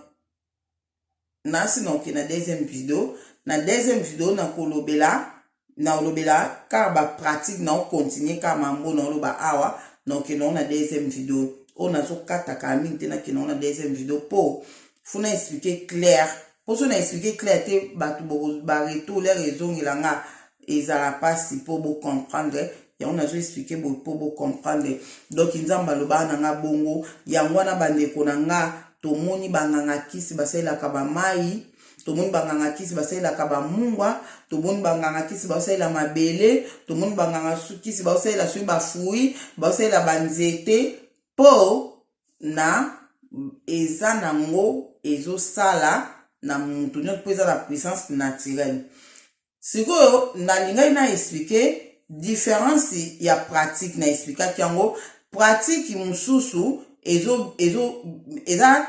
nasi na oke na deuxième video, na deuxième video nakolobela, nakolobela kaka bapratique, na ocontinuer kaka mambo naoloba awa. Nakokende yango na deuxième video oyo nazokataka mingi te. Nakende yango na deuxième video mpo faut na expliquer clair, mpo so na expliquer clair te, bato baretour lere ezongela nga, ezala mpasi mpo bocomprendre yango. Nazo expliquer boye mpo bocomprendre. Donc Nzambe alobaka na nga bongo. Yango wana, bandeko na nga, tomoni banganga kisi basalelaka bamai, tomoni banganga kisi basalelaka bamungwa, tomoni banganga kisi basalela mabele, tomoni banganga kisi basalela soki bafruit, basalela banzete, mpo na eza nango ezosala na mutu nyonso, mpo eza na puissance naturelle. Sikoyo nalingaki na expliquer différence ya pratique. Na expliquaki yango, pratique mosusu ezo, ezo, eza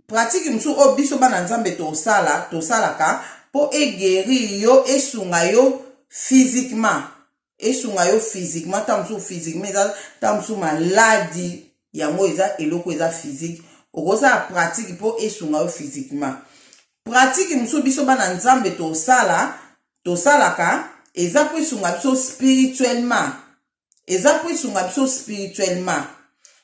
pratique mosusu oyo biso bana Nzambe tosala, tosalaka mpo eguérir yo, esunga yo physiquement, esunga yo physiquement. Ntango mosusu physiquement eza, ntango mosusu maladie yango eza eloko eza physique, okozala pratique mpo esunga yo physiquement. Pratique mosusu biso bana Nzambe tosala, tosalaka, eza mpo esunga biso spirituellement, eza mpo esunga biso spirituellement.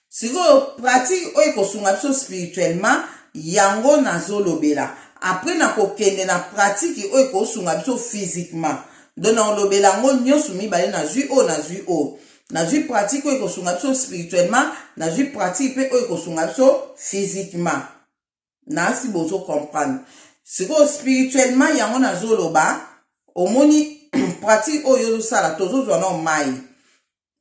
Sikoyo pratique oyo ekosunga biso spirituellement, yango nazolobela. Après nakokende na pratique oyo ekosunga biso physiquement. Donc nakolobela yango nyonso mibale. Nazwi oyo, nazwi oyo, nazwi pratique oyo ekosunga biso spirituellement, nazwi pratique mpe oyo ekosunga biso physiquement. Nasi bozo comprendre. Sikoyo spirituellement, yango nazoloba. Omoni pratique oyo ozosala, tozozwa nao mai.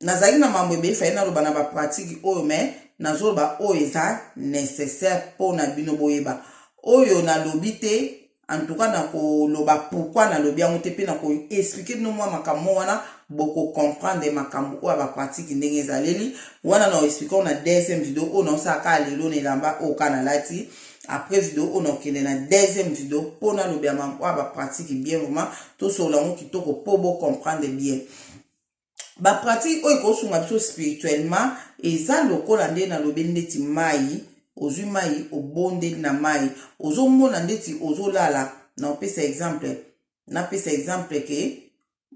Nazalaki na mambo ebele fai naloba na bapratique oyo, mais nazoloba oyo eza nécessaire mpona bino boyeba. Oyo nalobi te, en tout cas nakoloba pourquoi nalobi yango te, mpe nakoexpliquer bino mwa makambo wana, bokocomprendre makambo oyo ya bapratique ndenge ezaleli wana. Na expliquer na deuxième video oyo naosala kaka lelo na elamba oyo ka nalati. Après video oyo, nakokende na deuxième video mpo nalobi ya mambo oyo ya bapratique bien, vraiment tosolola yango kitoko mpo bocomprendre bien. Bapratique oyo ekosunga biso spirituellement eza lokola nde nalobeli, ndeti mai. Ozwi mai, obondeli na mai, ozomona ndeti ozolala. Naopesa exemple, napesa exemple ke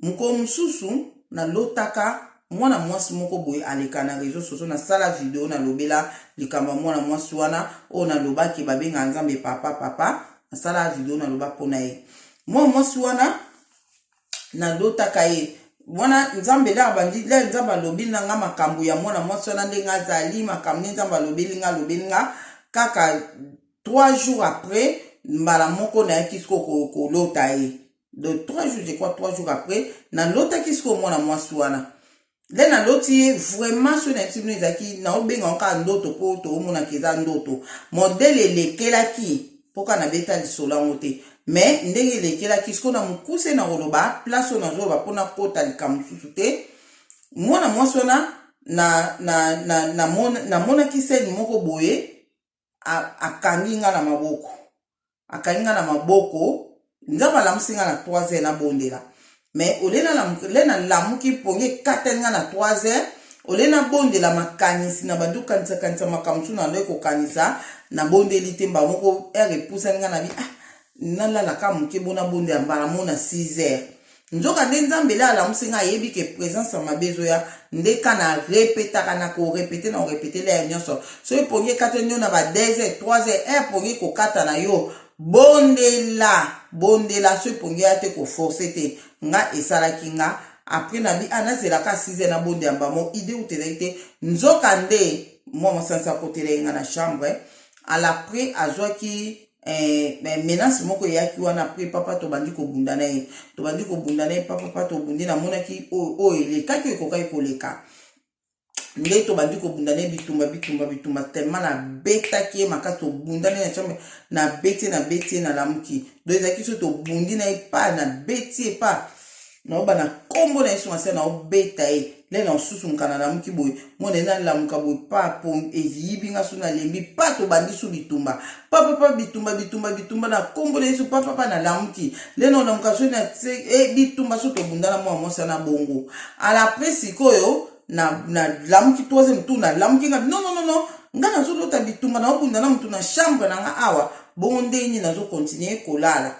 mokolo mosusu nalotaka mwana mwasi moko boye aleka na réseau sociaux. Nasala video, nalobela likambo ya mwana mwasi wana oyo nalobaki babengaka Nzambe papa papa. Nasala video, naloba mpona ye. Mwana mwasi wana nalotaka ye wana, Nzambe lere bandi lere, Nzambe alobi na nga makambo ya mwana mwasi wana, ndenge azali, makambo nde Nzambe alobeli nga, alobeli nga kaka. 3 jours après, mbala moko nayaki sikoyo kolota ye. De 3 jours, je crois 3 jours après, nalotaki sikoyo mwana mwasi wana. Nde naloti ye vraiment. Soki nayebisi bino, ezalaki, naobenga ngo kaka ndoto, mpo toomonaka eza ndoto. Modèle elekelaki, mpo kaka nabeta lisolo yango te, mais ndenge elekelaki sikoyo na mokuse, na koloba place oyo nazoloba mpona kota likambo mosusu te. Mwana mwasi wana, namonaki scène moko boye, akangi nga na maboko, akangi nga na maboko. Nzambe alamusi nga na 3 heures, nabondela. Mais ole nalamuki, mpongi ekatani nga na 3 heures. Ole nabondela, makanisi na bandi kokanisa-kanisa makambo mosusu, na ndoki kokanisa, nabondeli te. Mbala moko heure epusani nga na bi, ah, nalalaka moke bo nabondela mbala mo na 6 heures. Nzoka nde Nzambe ele alamusi nga, ayebi ke présence ya mabe ezoya. Nde ka na repetaka, na korépéter, na korépéter l'heure nyonso. Soki pongi ekatani yo na ba 2 heures, 3 heures, heure pongi ekokata na yo, bondela, bondela. Soki pongi ya te, koforcer te. Nga esalaki nga après na bi, ah, nazelaka 6 heures, nabondela mbamo. Idée uta ezalaki te. Nzoka nde mwa mosansi akotela ye nga na chambre. À l'après azwaki menace moko eyaki wana. Après papa, tobandi kobunda na ye, tobandi kobunda na ye, papa papa, tobundi. Namonaki oyo elekaki, oyo ekokaki koleka. Nde tobandi kobunda na ye, bitumba, bitumba, bitumba, tellement nabetaki ye makasi. Tobunda nde na chambre, nabeti ye, nabeti ye, nalamuki. Donc ezalaki so tobundi na ye pa, nabeti ye pa, naoba na nkombo na Yesu Masiya, naobeta ye nde naosusumuka. Nalamuki boye, mona ye, nalamuka boye pa po eyibi nga so, nalembi pa. Tobandi so bitumba, papapa, bitumba, bitumba, bitumba na nkombo na Yesu, papapa. Nalamuki nde naolamuka so na bitumba so tobunda na mwana mwasi na bongo. Alapres sikoyo nalamuki troisième tour, nalamuki nga, non, non, non, non, nga nazolota bitumba, naobunda na motu na chambre na nga awa. Bongo ndenge nini nazocontinuer kolala?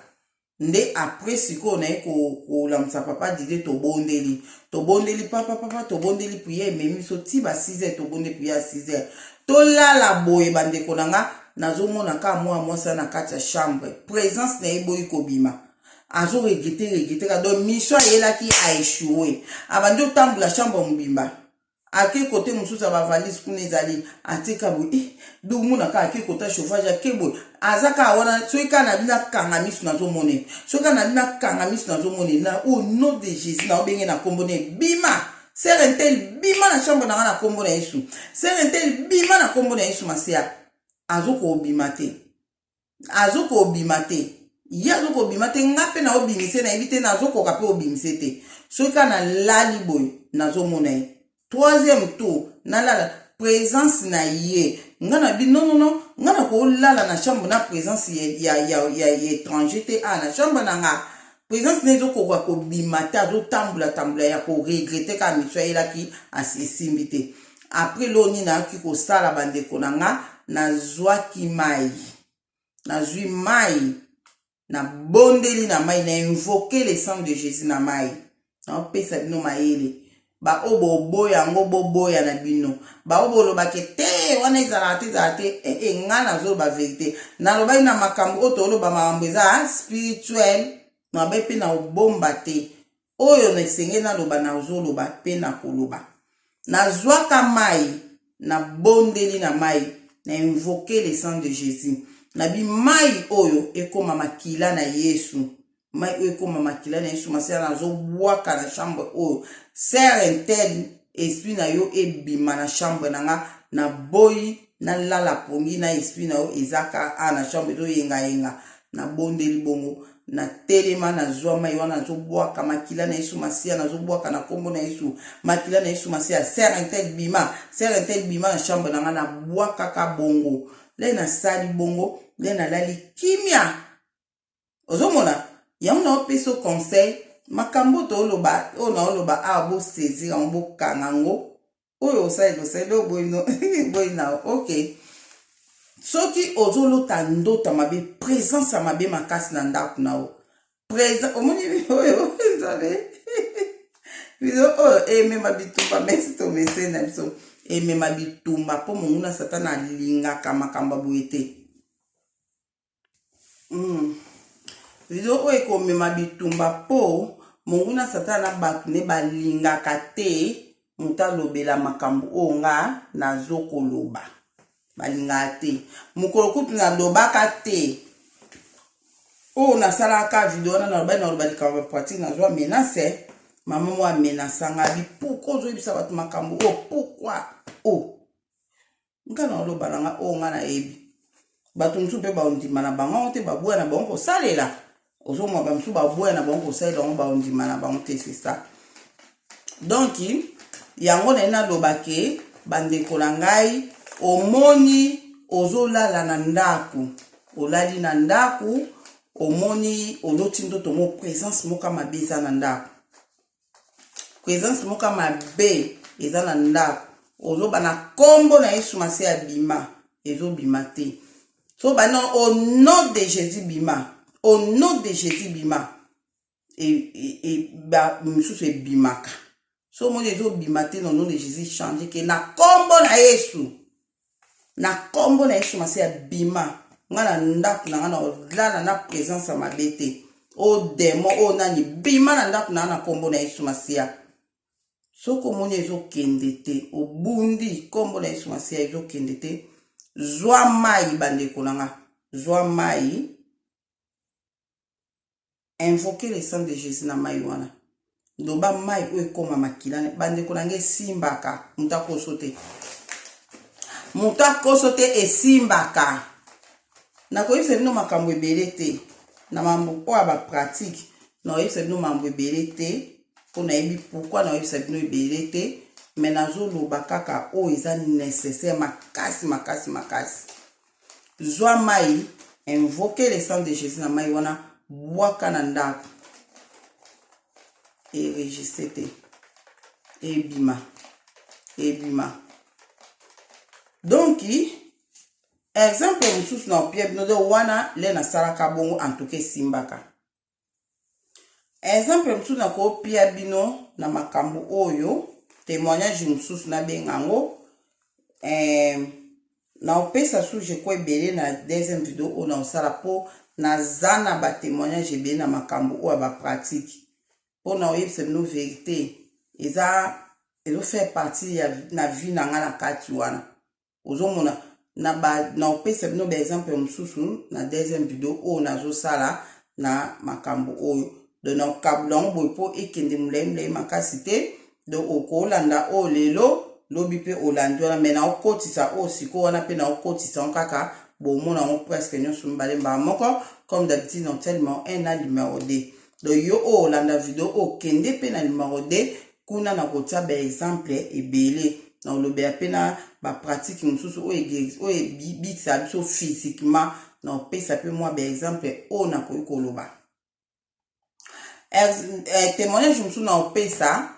Nde après sikoyo naye kolamusa papa Didier, tobondeli, tobondeli papa papa, tobondeli prière ememi biso ti ba 6 heures, tobondeli prière ya 6 heures, tolala boye. Bandeko na nga, nazomona kaka mwana mwasi na kati ya chambre, présence na ye boyi kobima, azoregretter, regretter ka. Donc mission ayelaki aéchoué. Abandi otambola chambre mobimba, ake kote mosusu ya bavalise kuna ezali, atika boye, eh, dumuna kaka, ake kota chauffage, ake boye, aza kaka wana. Soki kaka na bino akanga miso, nazomona. Soki kaka na bino akanga miso, nazomona. Na au nom de Jésus, na obenge na nkombo na bima, sœur un tel, bima na chambre na nga na nkombo na Yesu. Sœur un tel, bima na nkombo na Yesu Masiya. Azokobima te, azokobima te, ye azokobima te. Nga mpe naobimise, nayebi te, nazokoka mpe obimise te. Soki kaka nalali boye, nazomona ye. Troisième tour nalala, présence na ye. Nga na bi non, non, non, nga na kolala na chambre na présence ya étranger te. A na chambre na nga, présence na ezokoka kobima te, azotambola tambola ya koregretter kaka mission ayelaki esimbi te. Après loni nayoki kosala, bandeko na nga, nazwaki mai, nazwi mai, nabondeli na mai, na invoquer le sang de Jésus na mai. Naopesa bino mayele, baoyo boboya yango, boboya na bino. Baoyo bolobaki te, wana ezalaka te, ezalaka te. Ee, eh, nga nazoloba vérité. Nalobaki na makambo oyo toloba, makambo eza spirituel mabe mpe na obomba te. Oyo na esengeli naloba, nazoloba mpe na koloba. Nazwaka mai, nabondeli na mai, na invoquer le sang de Jésus. Nabi mai oyo ekóma makila na Yesu, mai oyo ekóma makila na Yesu Masiya. Nazobwaka na chambre oyo, sœur un tel, esprit na yo ebima na chambre na nga. Naboyi nalala pongi na esprit na yo ezaka a na chambre, ezoyengayenga. Nabondeli bongo, natelema, nazwa mai wana, nazobwaka makila na Yesu Masiya, nazobwaka na nkombo na Yesu, makila na Yesu Masiya. Sœur un tel, bima, sœur un tel, bima na chambre na nga. Nabwakaka bongo, le nasali bongo, nde nalali kimia. Ozomona yango, naopesa conseil. Makambo tooloba oyo, naoloba awa, bosaisir yango, bokanga yango. Oyo osaleli, osaleli oyo boyi na ok. Soki ozolota ndota mabe, présence ya mabe makasi na ndako na yo, présent omoni oyo, Nzambe, biso oyo emema bitumba. Mesi tomese na biso emema bitumba, mpo monguna Satana alingaka makambo ya boye te. Video oyo ekomema bitumba, mpo monguna Satana na bato nde balingaka te moto alobela makambo oyo nga nazokoloba, balingaka te. Mokolo kutu nalobaka te, oyo nasalaka video wana, naloba, naloba likambo ya pratique, nazwa menace. Mama mo amenaçanga bi: "Pourquoi ozoyebisa bato makambo oyo? Pourquoi?" O nga na oloba na nga oyo nga nayebi. Bato mosusu mpe baondima na bango te, baboya na bango kosalela. Ozomona bamosusu baboya na bango kosalela yango, baondima na bango te, c'est ça. Donc yango naye naloba ke, bandeko na ngai, omoni ozolala na ndako, olali na ndako, omoni, oloti ndoto mo, présence moko mabe eza na ndako, présence moko mabe eza na ndako, ozoba na nkombo na Yesu Masiya, bima. Ezobima te. So bana, au nom de Jésus, bima, au nom de Jésus, bima. Mosusu ebimaka. So omoni ezobima te, na nom de Jésus, change ke na nkombo na Yesu, na nkombo na Yesu Masiya, bima. Nga na ndako na nga, na olala na présence ya mabe te. O démon oyo nani, bima na ndako na nga na nkombo na Yesu Masiya. Soki omoni ezokende te, obundi nkombo na Yesu Masiya, ezokende te, zwa mai. Bandeko na nga, zwa mai, invoquer le sang de Jésus na mai wana, loba mai oyo ekóma makila. Bandeko na ngai, esimbaka. Moto akoso te, moto akoso te, esimbaka. Nakoyebisa bino makambo ebele te na mambo oyo ya bapratique. Nakoyebisa bino mambo ebele te, mpo nayebi pourquoi nakoyebisa bino ebele te, mais nazoloba kaka oyo eza nécessaire makasi, makasi, makasi. Zwa mai, invoquer le sang de Jésus na mai wana, bwaka na ndako, enregistre te, ebima, ebima. Donc exemple mosusu na opia bino de wana, le nasalaka bongo, en tout cas esimbaka. Exemple mosusu nakopia bino na makambo oyo, témoignage mosusu nabenga yango, naopesa su je crois ebele na deuxième video oyo naosala, mpo naza na batémoignage ebele na makambo oyo ya bapratique. Mpo na oyebisa bino vérité, eza ezofaire partie ya na vie na nga na kati wana. Ozomona na ba naopesa bino baexemple mosusu na deuxième video oyo nazosala na makambo oyo. Donc nakabula yango boye mpo ekende molai molai makasi te. Donc okolanda oyo lelo, lobi mpe olandi wana, mais naokotisa oyo sikoyo wana mpe naokotisa yango kaka, bomona yango presque nyonso mibale mbala moko. Comme d'habitude, naotia numéro 1 na numéro 2. Donc yo oyo olanda video oyo, kende mpe na numéro 2 kuna, na kotia baexemple ebele, na olobela mpe na bapratique mosusu oyo ebikisa biso physiquement. Na opesa mpe mwa baexemple oyo nakoki koloba. Témoignage mosusu na opesa,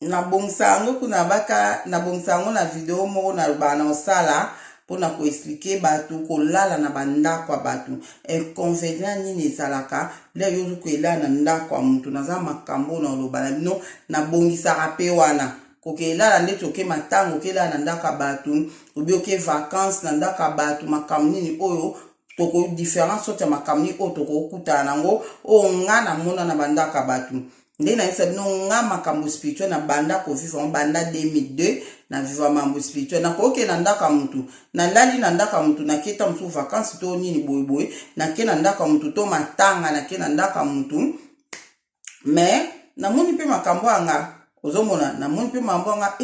nabongisa yango kuna baka, nabongisa yango na video moko nalobaka na osala mpona koexpliquer bato kolala na bandako ya bato, inconvénient nini ezalaka le yo ozi koelala na ndako ya motu. Naza makambo na oloba na bino, nabongisaka mpe wana kokelala ndeti oke matango, okelala na ndako ya bato, obi oke vacance na ndako ya bato, makambo nini oyo toko différence sorte ya makambo nini oyo tokokutana nango, oyo nga namona na bandako ya bato. Nde nayebisa bino, nga makambo spirituel na banda kovivre yango banda 2002. Na vivre makambo spirituel, nakoke na ndako ya mutu, nalali na ndako ya mutu, naketa mosusu vacance to nini boyeboye, nake na ndako ya mutu to matanga, nake na ndako ya mutu, mais namoni mpe makambo yanga. Ozomona, namoni mpe makambo yanga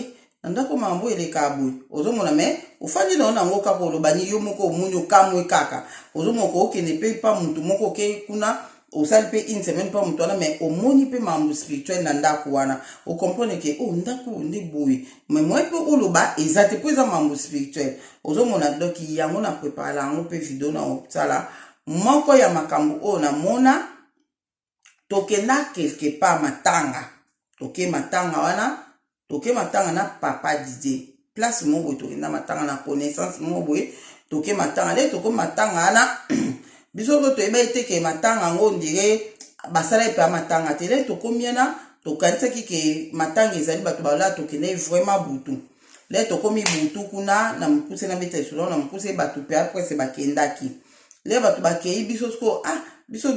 na ndako, makambo eleka boye. Ozomona, mais ofandi na yo nango kaka, oloba ni yo moko omoni, okamwe kaka. Ozomona, okokende mpe pa mutu moko, oke kuna, osali mpe une semaine mpa moto wana, mais omoni mpe makambo spirituel na ndako wana. Ocomprendre ke o oh, ndako oyo nde boye, mais moye mpe oloba eza te mpo eza makambo spirituel. Ozomona, donc yango na préparela yango mpe video na osala moko ya makambo oyo namona. Tokenda quelque part matanga, toke matanga wana, toke matanga na papa Didier, place moko boye. Tokenda matanga na connaissance moko boye, toke matanga. Nde tokomi matanga wana, biso ko toyeba ete ke matanga yango ondire basala epe ya matanga te. Nde tokomi wana, tokanisaki ke matanga ezali bato balala. Tokende vraiment butu. Le tokomi butu kuna, na mokuse na beta lisolo na mokuse, bato mpe aprese bakendaki. Le bato bakei, biso sikoyo, ah, biso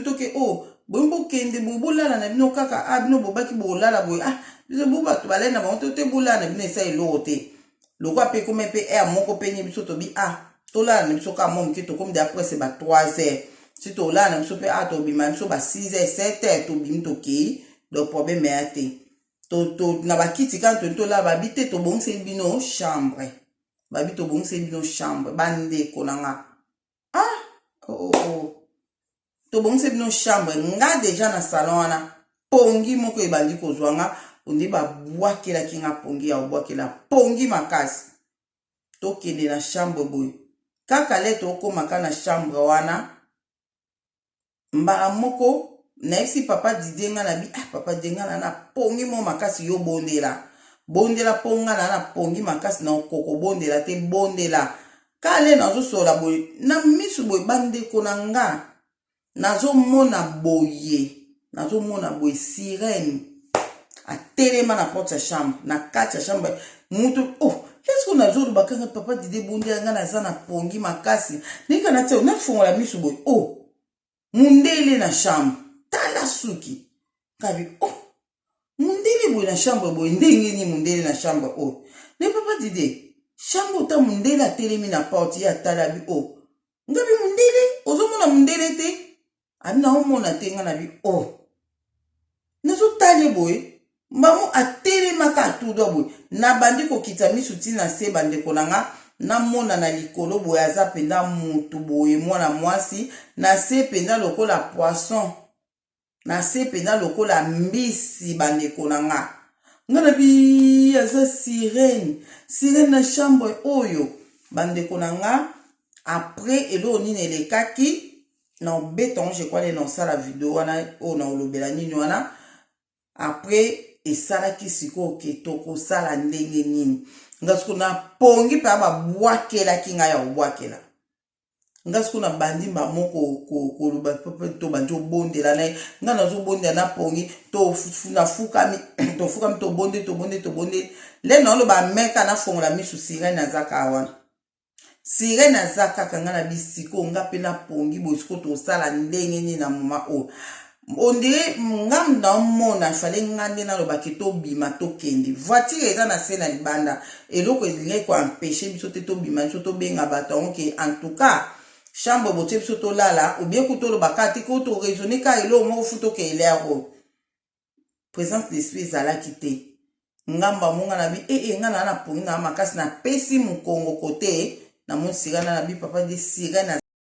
toke o oh, boye, bokende boye, bolala na bino kaka. Ah, bino bobaki bolala boye, ah, biso bo bato balali na bango to te, bolala na bino, esa eloko te. Lokwa mpe ekomi mpe heure moko peni, biso tobi, ah, tolala na biso kaka mwa moke. Tokomi de après ba 3 heures, si tolala na biso mpe, ah, tobima biso ba 6 heures, 7 heures, tobimi, tokei. Donc problème eya te. To na bakiti kaka toni tolala. Babi te, tobongiseli bino chambre. Babi tobongiseli bino chambre. Bandeko na nga, ah, oh. Tobongiseli bino chambre. Nga déjà na salon wana, pongi moko ebandi kozwa nga, onde babwakelaki nga pongi ya kobwakela, pongi makasi. Tokende na chambre boye kaka, le tokomaka na chambre wana, mbala moko nayebisi papa Didie, nga na bi, ah, papa Didie, nga na pongi mo makasi, yo bondela, bondela mpo nga na pongi makasi, na okoko bondela te, bondela kale. Nazosola boye na misu boye, bandeko na nga, nazomona boye, nazomona boye sirène atelema na porte ya chambre, na kati ya chambre mutu. Oh, est-ce nazoloba kanga, papa Dide, bondela, nga naza na pongi makasi. Ndenge natia, nafongola misu boye, oh, mundele na chambre, tala suki kabi. Oh, mundele boye na chambre boye, ndenge nini mundele na chambre oyo? Ne papa Dide, chambre ota, mundele atelemi na porte, ye atala bi, oh, ngabi, mundele, ozomona mundele te? Abi naomona te. Nga na bi, oh, nazotala boye, mbamo atelemaka atudwa boye. Nabandi kokita misu ntina se, bandeko na nga, namona na likolo boye aza mpenza mutu boye, mwana mwasi, na se mpenza lokola poisson, na se mpenza lokola mbisi. Bandeko na nga, nga na bi, aza sirène, sirène na chambre oyo. Bandeko na nga, après eloko nini elekaki na obeta yango, je crois nde na osala video wana oyo na olobela nini wana. Après esalaki sikoyo ke tokosala ndenge nini? Nga sikoyo napongi mpe babwakelaki ngai ya kobwakela. Nga sikoyo nabandi mbamo koloba, tobandi obondela na ye. Nga nazobondela na pongi, nafukami, tofukami, tobonde, tobonde, tobonde. Le naoloba meka, nafongola misu, sirene aza kaka wana, sirene aza kaka. Nga na bisiko, nga mpe napongi boye. Sikoyo tosala ndenge nini na moma oyo? Ondire nga naomona fale nga nde nalobaki tobima, tokende. Voiture eza na se na libanda, eloko elingaki koempêcher biso te tobima. Biso tobenga bato yango ke en tout cas chambre botie biso tolala, obie ku toloba kaka te ko toraisonner kaka eloko moko fu tokeyele yango. Présence d'esprit ezalaki te. Ngamba monga na bi ee, nga na pongi na makasi, napesi mokongo kote, namoni sirene na bi, papa de sirene.